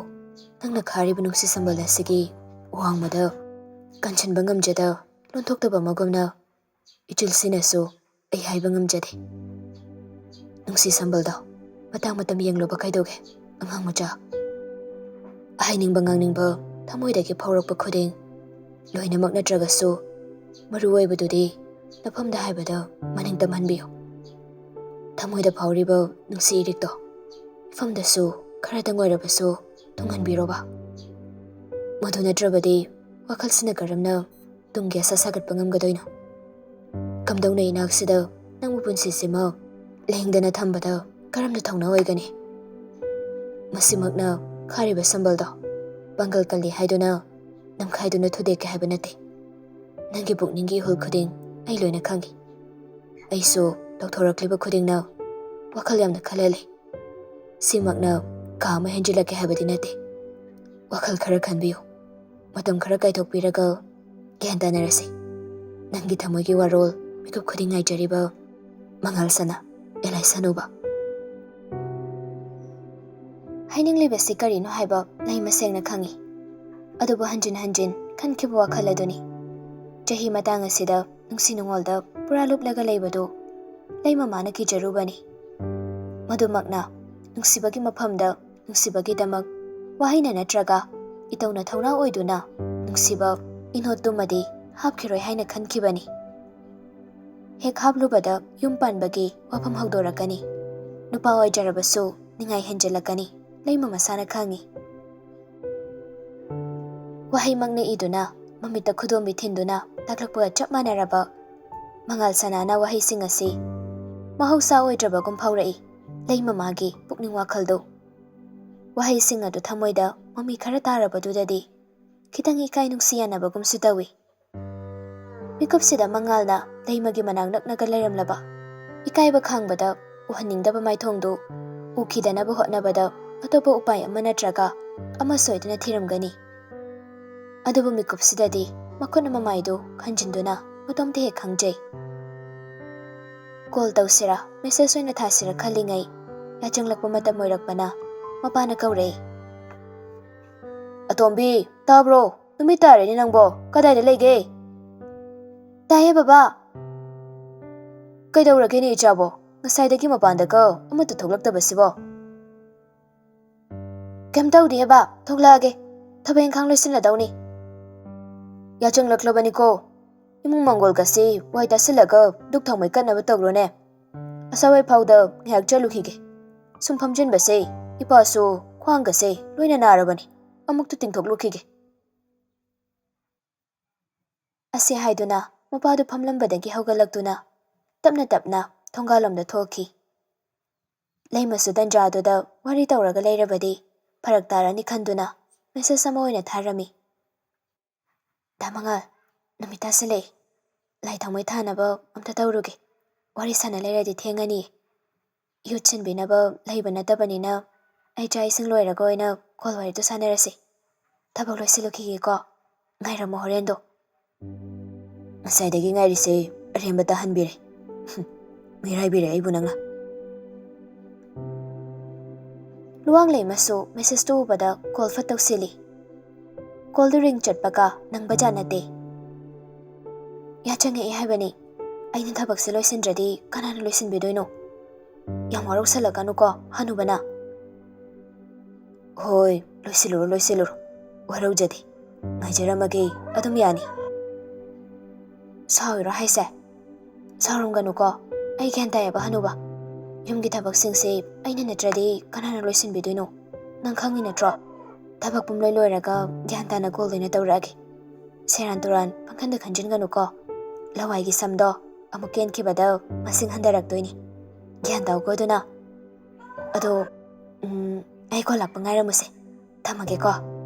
ꯅꯪꯅ ꯈꯥꯔꯤꯕ ꯅꯨꯡꯁꯤ ꯁꯝꯕꯜ ꯑꯁꯤꯒꯤ ꯋꯥꯡꯃꯗ ꯀꯟꯁꯤꯟꯕ ꯉꯝꯖꯗ ꯂꯣꯟꯊꯣꯛꯇꯕ ꯑꯃꯒꯨꯝꯅ ꯏꯆꯤꯜꯁꯤꯅꯁꯨ ꯑꯩ ꯍꯥꯏꯕ ꯉꯝꯖꯗꯦ꯫ ꯅꯨꯡꯁꯤ ꯁꯝꯕꯜꯗꯣ ꯃꯇꯥꯡ ꯃꯇꯝ ꯌꯦꯡꯂꯨꯕ ꯀꯩꯗꯧꯒꯦ, ꯑꯉꯥꯡ ꯃꯆꯥ? ꯍꯥꯏꯅꯤꯡꯕ ꯉꯥꯡꯅꯤꯡꯕ ꯊꯃꯣꯏꯗꯒꯤ ꯐꯥꯎꯔꯛꯄ ꯈꯨꯗꯤꯡ ꯂꯣꯏꯅꯃꯛ ꯅꯠꯇ꯭ꯔꯒꯁꯨ ꯃꯔꯨ ꯑꯣꯏꯕꯗꯨꯗꯤ ꯅꯐꯝꯗ ꯍꯥꯏꯕꯗ ꯃꯅꯤꯡ ꯇꯝꯍꯟꯕꯤꯌꯨ꯫ ꯊꯃꯣꯏꯗ ꯐꯥꯎꯔꯤꯕ ꯅꯨꯡꯁꯤ ꯏꯔꯤꯛꯇꯣ ꯃꯐꯝꯗꯁꯨ ꯈꯔꯗꯪ ꯑꯣꯏꯔꯕꯁꯨ ꯊꯨꯡꯍꯟꯕꯤꯔꯣꯕ꯫ ꯃꯗꯨ ꯅꯠꯇ꯭ꯔꯕꯗꯤ ꯋꯥꯈꯜꯁꯤꯅ ꯀꯔꯝꯅ ꯇꯨꯡꯒꯤ ꯑꯁꯥ ꯁꯥꯒꯠꯄ ꯉꯝꯒꯗꯣꯏꯅꯣ? ꯀꯝꯗꯧꯅ ꯏꯅꯥꯛꯁꯤꯗ ꯅꯪꯕꯨ ꯄꯨꯟꯁꯤꯁꯤꯃ ꯂꯦꯡꯗꯅ ꯊꯝꯕꯗ ꯀꯔꯝꯅ ꯊꯧꯅꯥ ꯑꯣꯏꯒꯅꯤ? ꯃꯁꯤꯃꯛꯅ ꯈꯥꯔꯤꯕ ꯁꯝꯕꯜꯗꯣ ꯄꯥꯡꯒꯜ ꯀꯜꯂꯤ ꯍꯥꯏꯗꯨꯅ ꯅꯝꯈꯥꯏꯗꯨꯅ ꯊꯨꯗꯦꯛꯀꯦ ꯍꯥꯏꯕ ꯅꯠꯇꯦ꯫ ꯅꯪꯒꯤ ꯄꯨꯛꯅꯤꯡꯒꯤ ꯏꯍꯨꯜ ꯈꯨꯗꯤꯡ ꯑꯩ ꯂꯣꯏꯅ ꯈꯪꯏ꯫ ꯑꯩꯁꯨ ꯇꯧꯊꯣꯔꯛꯂꯤꯕ ꯈꯨꯗꯤꯡꯅ ꯋꯥꯈꯜ ꯌꯥꯝꯅ ꯈꯜꯍꯜꯂꯤ꯫ ꯁꯤꯃꯛꯅ ꯀꯥ ꯑꯃ ꯍꯦꯟꯖꯤꯜꯂꯛꯀꯦ ꯍꯥꯏꯕꯗꯤ ꯅꯠꯇꯦ꯫ ꯋꯥꯈꯜ ꯈꯔ ꯈꯟꯕꯤꯌꯨ꯫ ꯃꯇꯝ ꯈꯔ ꯀꯥꯏꯊꯣꯛꯄꯤꯔꯒ ꯒ꯭ꯌꯥꯟ ꯇꯥꯅꯔꯁꯤ꯫ ꯅꯪꯒꯤ ꯊꯃꯣꯏꯒꯤ ꯋꯥꯔꯣꯜ ꯃꯤꯀꯨꯞ ꯈꯨꯗꯤꯡ ꯉꯥꯏꯖꯔꯤꯕ ꯃꯉꯥꯜ ꯁꯅꯥ, ꯑꯦꯂꯥꯏ ꯁꯅꯨꯕ꯫ ꯍꯥꯏꯅꯤꯡꯂꯤꯕꯁꯤ ꯀꯔꯤꯅꯣ ꯍꯥꯏꯕ ꯂꯩꯃ ꯁꯦꯡꯅ ꯈꯪꯏ꯫ ꯑꯗꯨꯕꯨ ꯍꯟꯖꯤꯟ ꯍꯟꯖꯤꯟ ꯈꯟꯈꯤꯕ ꯋꯥꯈꯜ ꯑꯗꯨꯅꯤ꯫ ꯆꯍꯤ ꯃꯇꯥꯡ ꯑꯁꯤꯗ ꯅꯨꯡꯁꯤ ꯅꯨꯡꯉꯣꯜꯗ ꯄꯨꯔꯥ ꯂꯨꯞꯂꯒ ꯂꯩꯕꯗꯨ ꯂꯩꯃꯃꯥꯅ ꯀꯤꯖꯔꯨꯕꯅꯤ꯫ ꯃꯗꯨꯃꯛꯅ ꯅꯨꯡꯁꯤꯕꯒꯤ ꯃꯐꯝꯗ ꯅꯨꯡꯁꯤꯕꯒꯤꯗꯃꯛ ꯋꯥꯍꯩꯅ ꯅꯠꯇ꯭ꯔꯒ ꯏꯇꯧꯅ ꯊꯧꯅꯥ ꯑꯣꯏꯗꯨꯅ ꯅꯨꯡꯁꯤꯕ ꯏꯅꯣꯠꯇꯨꯃꯗꯤ ꯍꯥꯞꯈꯤꯔꯣꯏ ꯍꯥꯏꯅ ꯈꯟꯈꯤꯕꯅꯤ꯫ ꯍꯦꯛ ꯍꯥꯞꯂꯨꯕꯗ ꯌꯨꯝ ꯄꯥꯟꯕꯒꯤ ꯋꯥꯐꯝ ꯍꯧꯗꯣꯔꯛꯀꯅꯤ꯫ ꯅꯨꯄꯥ ꯑꯣꯏꯖꯔꯕꯁꯨ ꯅꯤꯡꯉꯥꯏ ꯍꯦꯟꯖꯤꯜꯂꯛꯀꯅꯤ, ꯂꯩꯃ ꯃꯁꯥꯅ ꯈꯪꯏ꯫ ꯋꯥꯍꯩꯃꯛꯅ ꯏꯗꯨꯅ, ꯃꯃꯤꯠꯇ ꯈꯨꯗꯣꯝꯕꯤ ꯊꯤꯟꯗꯨꯅ ꯇꯥꯛꯂꯛꯄꯒ ꯆꯞ ꯃꯥꯟꯅꯔꯕ ꯃꯉꯥꯜ ꯁꯅꯥꯅ ꯋꯥꯍꯩꯁꯤꯡ ꯑꯁꯤ ꯃꯍꯧꯁꯥ ꯑꯣꯏꯗ꯭ꯔꯕꯒꯨꯝ ꯐꯥꯎꯔꯛꯏ꯫ ꯂꯩꯃꯃꯥꯒꯤ ꯄꯨꯛꯅꯤꯡ ꯋꯥꯈꯜꯗꯨ꯫ ꯋꯥꯍꯩꯁꯤꯡ ꯑꯗꯨ ꯊꯃꯣꯏꯗ ꯃꯃꯤ ꯈꯔ ꯇꯥꯔꯕꯗꯨꯗꯗꯤ ꯈꯤꯇꯪ ꯏꯀꯥꯏ ꯅꯨꯡꯁꯤ ꯌꯥꯅꯕꯒꯨꯝꯁꯨ ꯇꯧꯏ꯫ ꯃꯤꯀꯨꯞꯁꯤꯗ ꯃꯉꯥꯜꯅ ꯂꯩꯃꯒꯤ ꯃꯅꯥꯛ ꯅꯛꯅꯒ ꯂꯩꯔꯝꯂꯕ ꯏꯀꯥꯏꯕ ꯈꯥꯡꯕꯗ ꯎꯍꯟꯅꯤꯡꯗꯕ ꯃꯥꯏꯊꯣꯡꯗꯨ ꯎꯈꯤꯗꯅꯕ ꯍꯣꯠꯅꯕꯗ ꯑꯇꯣꯞꯄ ꯎꯄꯥꯏ ꯑꯃ ꯅꯠꯇ꯭ꯔꯒ ꯑꯃ ꯁꯣꯏꯗꯅ ꯊꯤꯔꯝꯒꯅꯤ꯫ ꯑꯗꯨꯕꯨ ꯃꯤꯀꯨꯞꯁꯤꯗꯗꯤ ꯃꯈꯨꯠꯅ ꯃꯃꯥꯏꯗꯨ ꯈꯟꯖꯤꯟꯗꯨꯅ ꯃꯇꯣꯝꯇ ꯍꯦꯛ ꯈꯪꯖꯩ꯫ ꯀꯣꯜ ꯇꯧꯁꯤꯔꯥ, ꯃꯦꯁꯦꯖ ꯑꯣꯏꯅ ꯊꯥꯁꯤꯔꯥ ꯈꯜꯂꯤꯉꯩ, ꯌꯥꯆꯪꯂꯛꯄ ꯃꯇꯝ ꯑꯣꯏꯔꯛꯄꯅ ꯃꯄꯥꯅ ꯀꯧꯔꯛꯏ꯫ "ꯑꯇꯣꯝꯕꯤ, ꯇꯥꯕ꯭ꯔꯣ? ꯅꯨꯃꯤꯠ ꯇꯥꯔꯦꯅꯦ ꯅꯪꯕꯣ, ꯀꯗꯥꯏꯗ ꯂꯩꯒꯦ?" "ꯇꯥꯏꯌꯦ ꯕꯕꯥ꯫" "ꯀꯩꯗꯧꯔꯒꯦꯅꯦ ꯏꯆꯥꯕꯣ? ꯉꯁꯥꯏꯗꯒꯤ ꯃꯄꯥꯟꯗꯒ ꯑꯃꯠꯇ ꯊꯣꯛꯂꯛꯇꯕꯁꯤꯕꯣ?" "ꯀꯩꯝ ꯇꯧꯗꯦ ꯕꯕꯥ, ꯊꯣꯛꯂꯛꯑꯒꯦ, ꯊꯕꯛ ꯏꯪꯈꯥꯡ ꯂꯣꯏꯁꯤꯜꯂꯗꯧꯅꯤ꯫" "ꯌꯥꯆꯪꯂꯛꯂꯕꯅꯤꯀꯣ, ꯏꯃꯨꯡ ꯃꯪꯒꯣꯜꯒꯁꯤ ꯋꯥꯏ ꯇꯥꯁꯤꯜꯂꯒ ꯙꯨꯛ ꯊꯥꯎꯃꯩ ꯀꯠꯅꯕ ꯇꯧꯔꯣꯅꯦ꯫ ꯑꯁꯥꯋꯥꯏ ꯐꯥꯎꯗ ꯉꯥꯏꯍꯥꯛ ꯆꯠꯂꯨꯈꯤꯒꯦ꯫ ꯁꯨꯝ ꯐꯝꯖꯤꯟꯕꯁꯦ ꯏꯄꯥꯁꯨ ꯈ꯭ꯋꯥꯡꯒꯁꯦ ꯂꯣꯏꯅ ꯅꯥꯔꯕꯅꯤ, ꯑꯃꯨꯛꯇ ꯇꯤꯡꯊꯣꯛꯂꯨꯈꯤꯒꯦ꯫" ꯑꯁꯤ ꯍꯥꯏꯗꯨꯅ ꯃꯄꯥꯗꯨ ꯐꯝꯂꯝꯕꯗꯒꯤ ꯍꯧꯒꯠꯂꯛꯇꯨꯅ ꯇꯞꯅ ꯇꯞꯅ ꯊꯣꯡꯒꯥꯜꯂꯣꯝꯗ ꯊꯣꯛꯈꯤ꯫ ꯂꯩꯃꯁꯨ ꯇꯟꯖꯥꯗꯨꯗ ꯋꯥꯔꯤ ꯇꯧꯔꯒ ꯂꯩꯔꯕꯗꯤ ꯐꯔꯛ ꯇꯥꯔꯅꯤ ꯈꯟꯗꯨꯅ ꯃꯦꯁꯦꯖ ꯑꯃ ꯑꯣꯏꯅ ꯊꯥꯔꯝꯃꯤ꯫ "ꯗꯥ ꯃꯉꯥꯜ, ꯅꯨꯃꯤꯠ ꯇꯥꯁꯤꯜꯂꯛꯑꯦ꯫ ꯂꯥꯏ ꯊꯥꯎꯃꯩ ꯊꯥꯅꯕ ꯑꯝꯇ ꯇꯧꯔꯨꯒꯦ꯫ ꯋꯥꯔꯤ ꯁꯥꯟꯅ ꯂꯩꯔꯗꯤ ꯊꯦꯡꯉꯅꯤ꯫ ꯌꯨꯠ ꯁꯤꯟꯕꯤꯅꯕ ꯂꯩꯕ ꯅꯠꯇꯕꯅꯤꯅ ꯑꯩ ꯆꯥꯛ ꯏꯁꯤꯡ ꯂꯣꯏꯔꯒ ꯑꯣꯏꯅ ꯀꯣꯜ ꯋꯥꯔꯤꯗꯨ ꯁꯥꯟꯅꯔꯁꯤ꯫ ꯊꯕꯛ ꯂꯣꯏꯁꯤꯜꯂꯨꯈꯤꯒꯦꯀꯣ꯫ ꯉꯥꯏꯔꯝꯃꯣ ꯍꯣꯔꯦꯟꯗꯣ꯫" "ꯉꯁꯥꯏꯗꯒꯤ ꯉꯥꯏꯔꯤꯁꯦ ꯑꯔꯦꯝꯕ ꯇꯥꯍꯟꯕꯤꯔꯦ꯫ ꯍꯨꯝ, ꯃꯤꯔꯥꯏꯕꯤꯔꯦ ꯑꯩꯕꯨ ꯅꯪꯅ꯫" ꯂꯨꯋꯥꯡꯂꯩꯃꯁꯨ ꯃꯦꯁꯦꯖꯇꯨ ꯎꯕꯗ ꯀꯣꯜ ꯐꯠ ꯇꯧꯁꯤꯜꯂꯤ꯫ ꯀꯣꯜꯗꯨ ꯔꯤꯡ ꯆꯠꯄꯒ ꯅꯪꯕꯖꯥꯠ ꯅꯠꯇꯦ꯫ "ꯌꯥꯆꯪꯉꯛꯑꯦ ꯍꯥꯏꯕꯅꯤ꯫ ꯑꯩꯅ ꯊꯕꯛꯁꯦ ꯂꯣꯏꯁꯤꯟꯗ꯭ꯔꯗꯤ ꯀꯅꯥꯅ ꯂꯣꯏꯁꯤꯟꯕꯤꯗꯣꯏꯅꯣ? ꯌꯥꯝ ꯋꯥꯔꯧꯁꯜꯂꯛꯀꯅꯨꯀꯣ ꯍꯅꯨꯕꯅ꯫" "ꯍꯣꯏ, ꯂꯣꯏꯁꯤꯜꯂꯨꯔꯣ, ꯂꯣꯏꯁꯤꯜꯂꯨꯔꯣ꯫ ꯋꯥꯔꯧꯖꯗꯦ꯫ ꯉꯥꯏꯖꯔꯝꯃꯒꯦ, ꯑꯗꯨꯝ ꯌꯥꯅꯤ꯫" "ꯁꯥꯎꯔꯤꯔꯣ ꯍꯥꯏꯁꯦ?" "ꯁꯥꯎꯔꯝꯒꯅꯨꯀꯣ, ꯑꯩ ꯒ꯭ꯌꯥꯟ ꯇꯥꯏꯌꯦꯕ ꯍꯅꯨꯕ꯫ ꯌꯨꯝꯒꯤ ꯊꯕꯛꯁꯤꯡꯁꯦ ꯑꯩꯅ ꯅꯠꯇ꯭ꯔꯗꯤ ꯀꯅꯥꯅ ꯂꯣꯏꯁꯤꯟꯕꯤꯗꯣꯏꯅꯣ? ꯅꯪ ꯈꯪꯉꯤ ꯅꯠꯇ꯭ꯔꯣ? ꯊꯕꯛ ꯄꯨꯝꯂꯣꯏ ꯂꯣꯏꯔꯒ ꯒ꯭ꯌꯥꯟ ꯇꯥꯅ ꯀꯣꯜ ꯑꯣꯏꯅ ꯇꯧꯔꯛꯑꯒꯦ꯫ ꯁꯦꯔꯥꯟ ꯇꯨꯔꯥꯟ ꯄꯪꯈꯟꯗ ꯈꯟꯖꯤꯟꯒꯅꯨꯀꯣ꯫ ꯂꯋꯥꯏꯒꯤ ꯁꯝꯗꯣ ꯑꯃꯨꯛ ꯀꯦꯟꯈꯤꯕꯗ ꯃꯁꯤꯡ ꯍꯟꯊꯔꯛꯇꯣꯏꯅꯤ꯫ ꯒ꯭ꯌꯥꯟ ꯇꯧꯀꯣ ꯑꯗꯨꯅ꯫ ꯑꯗꯣ, ꯎꯝ, ꯑꯩ ꯀꯣꯜ ꯂꯥꯛꯄ ꯉꯥꯏꯔꯝꯃꯨꯁꯦ꯫ ꯊꯝꯃꯒꯦꯀꯣ꯫"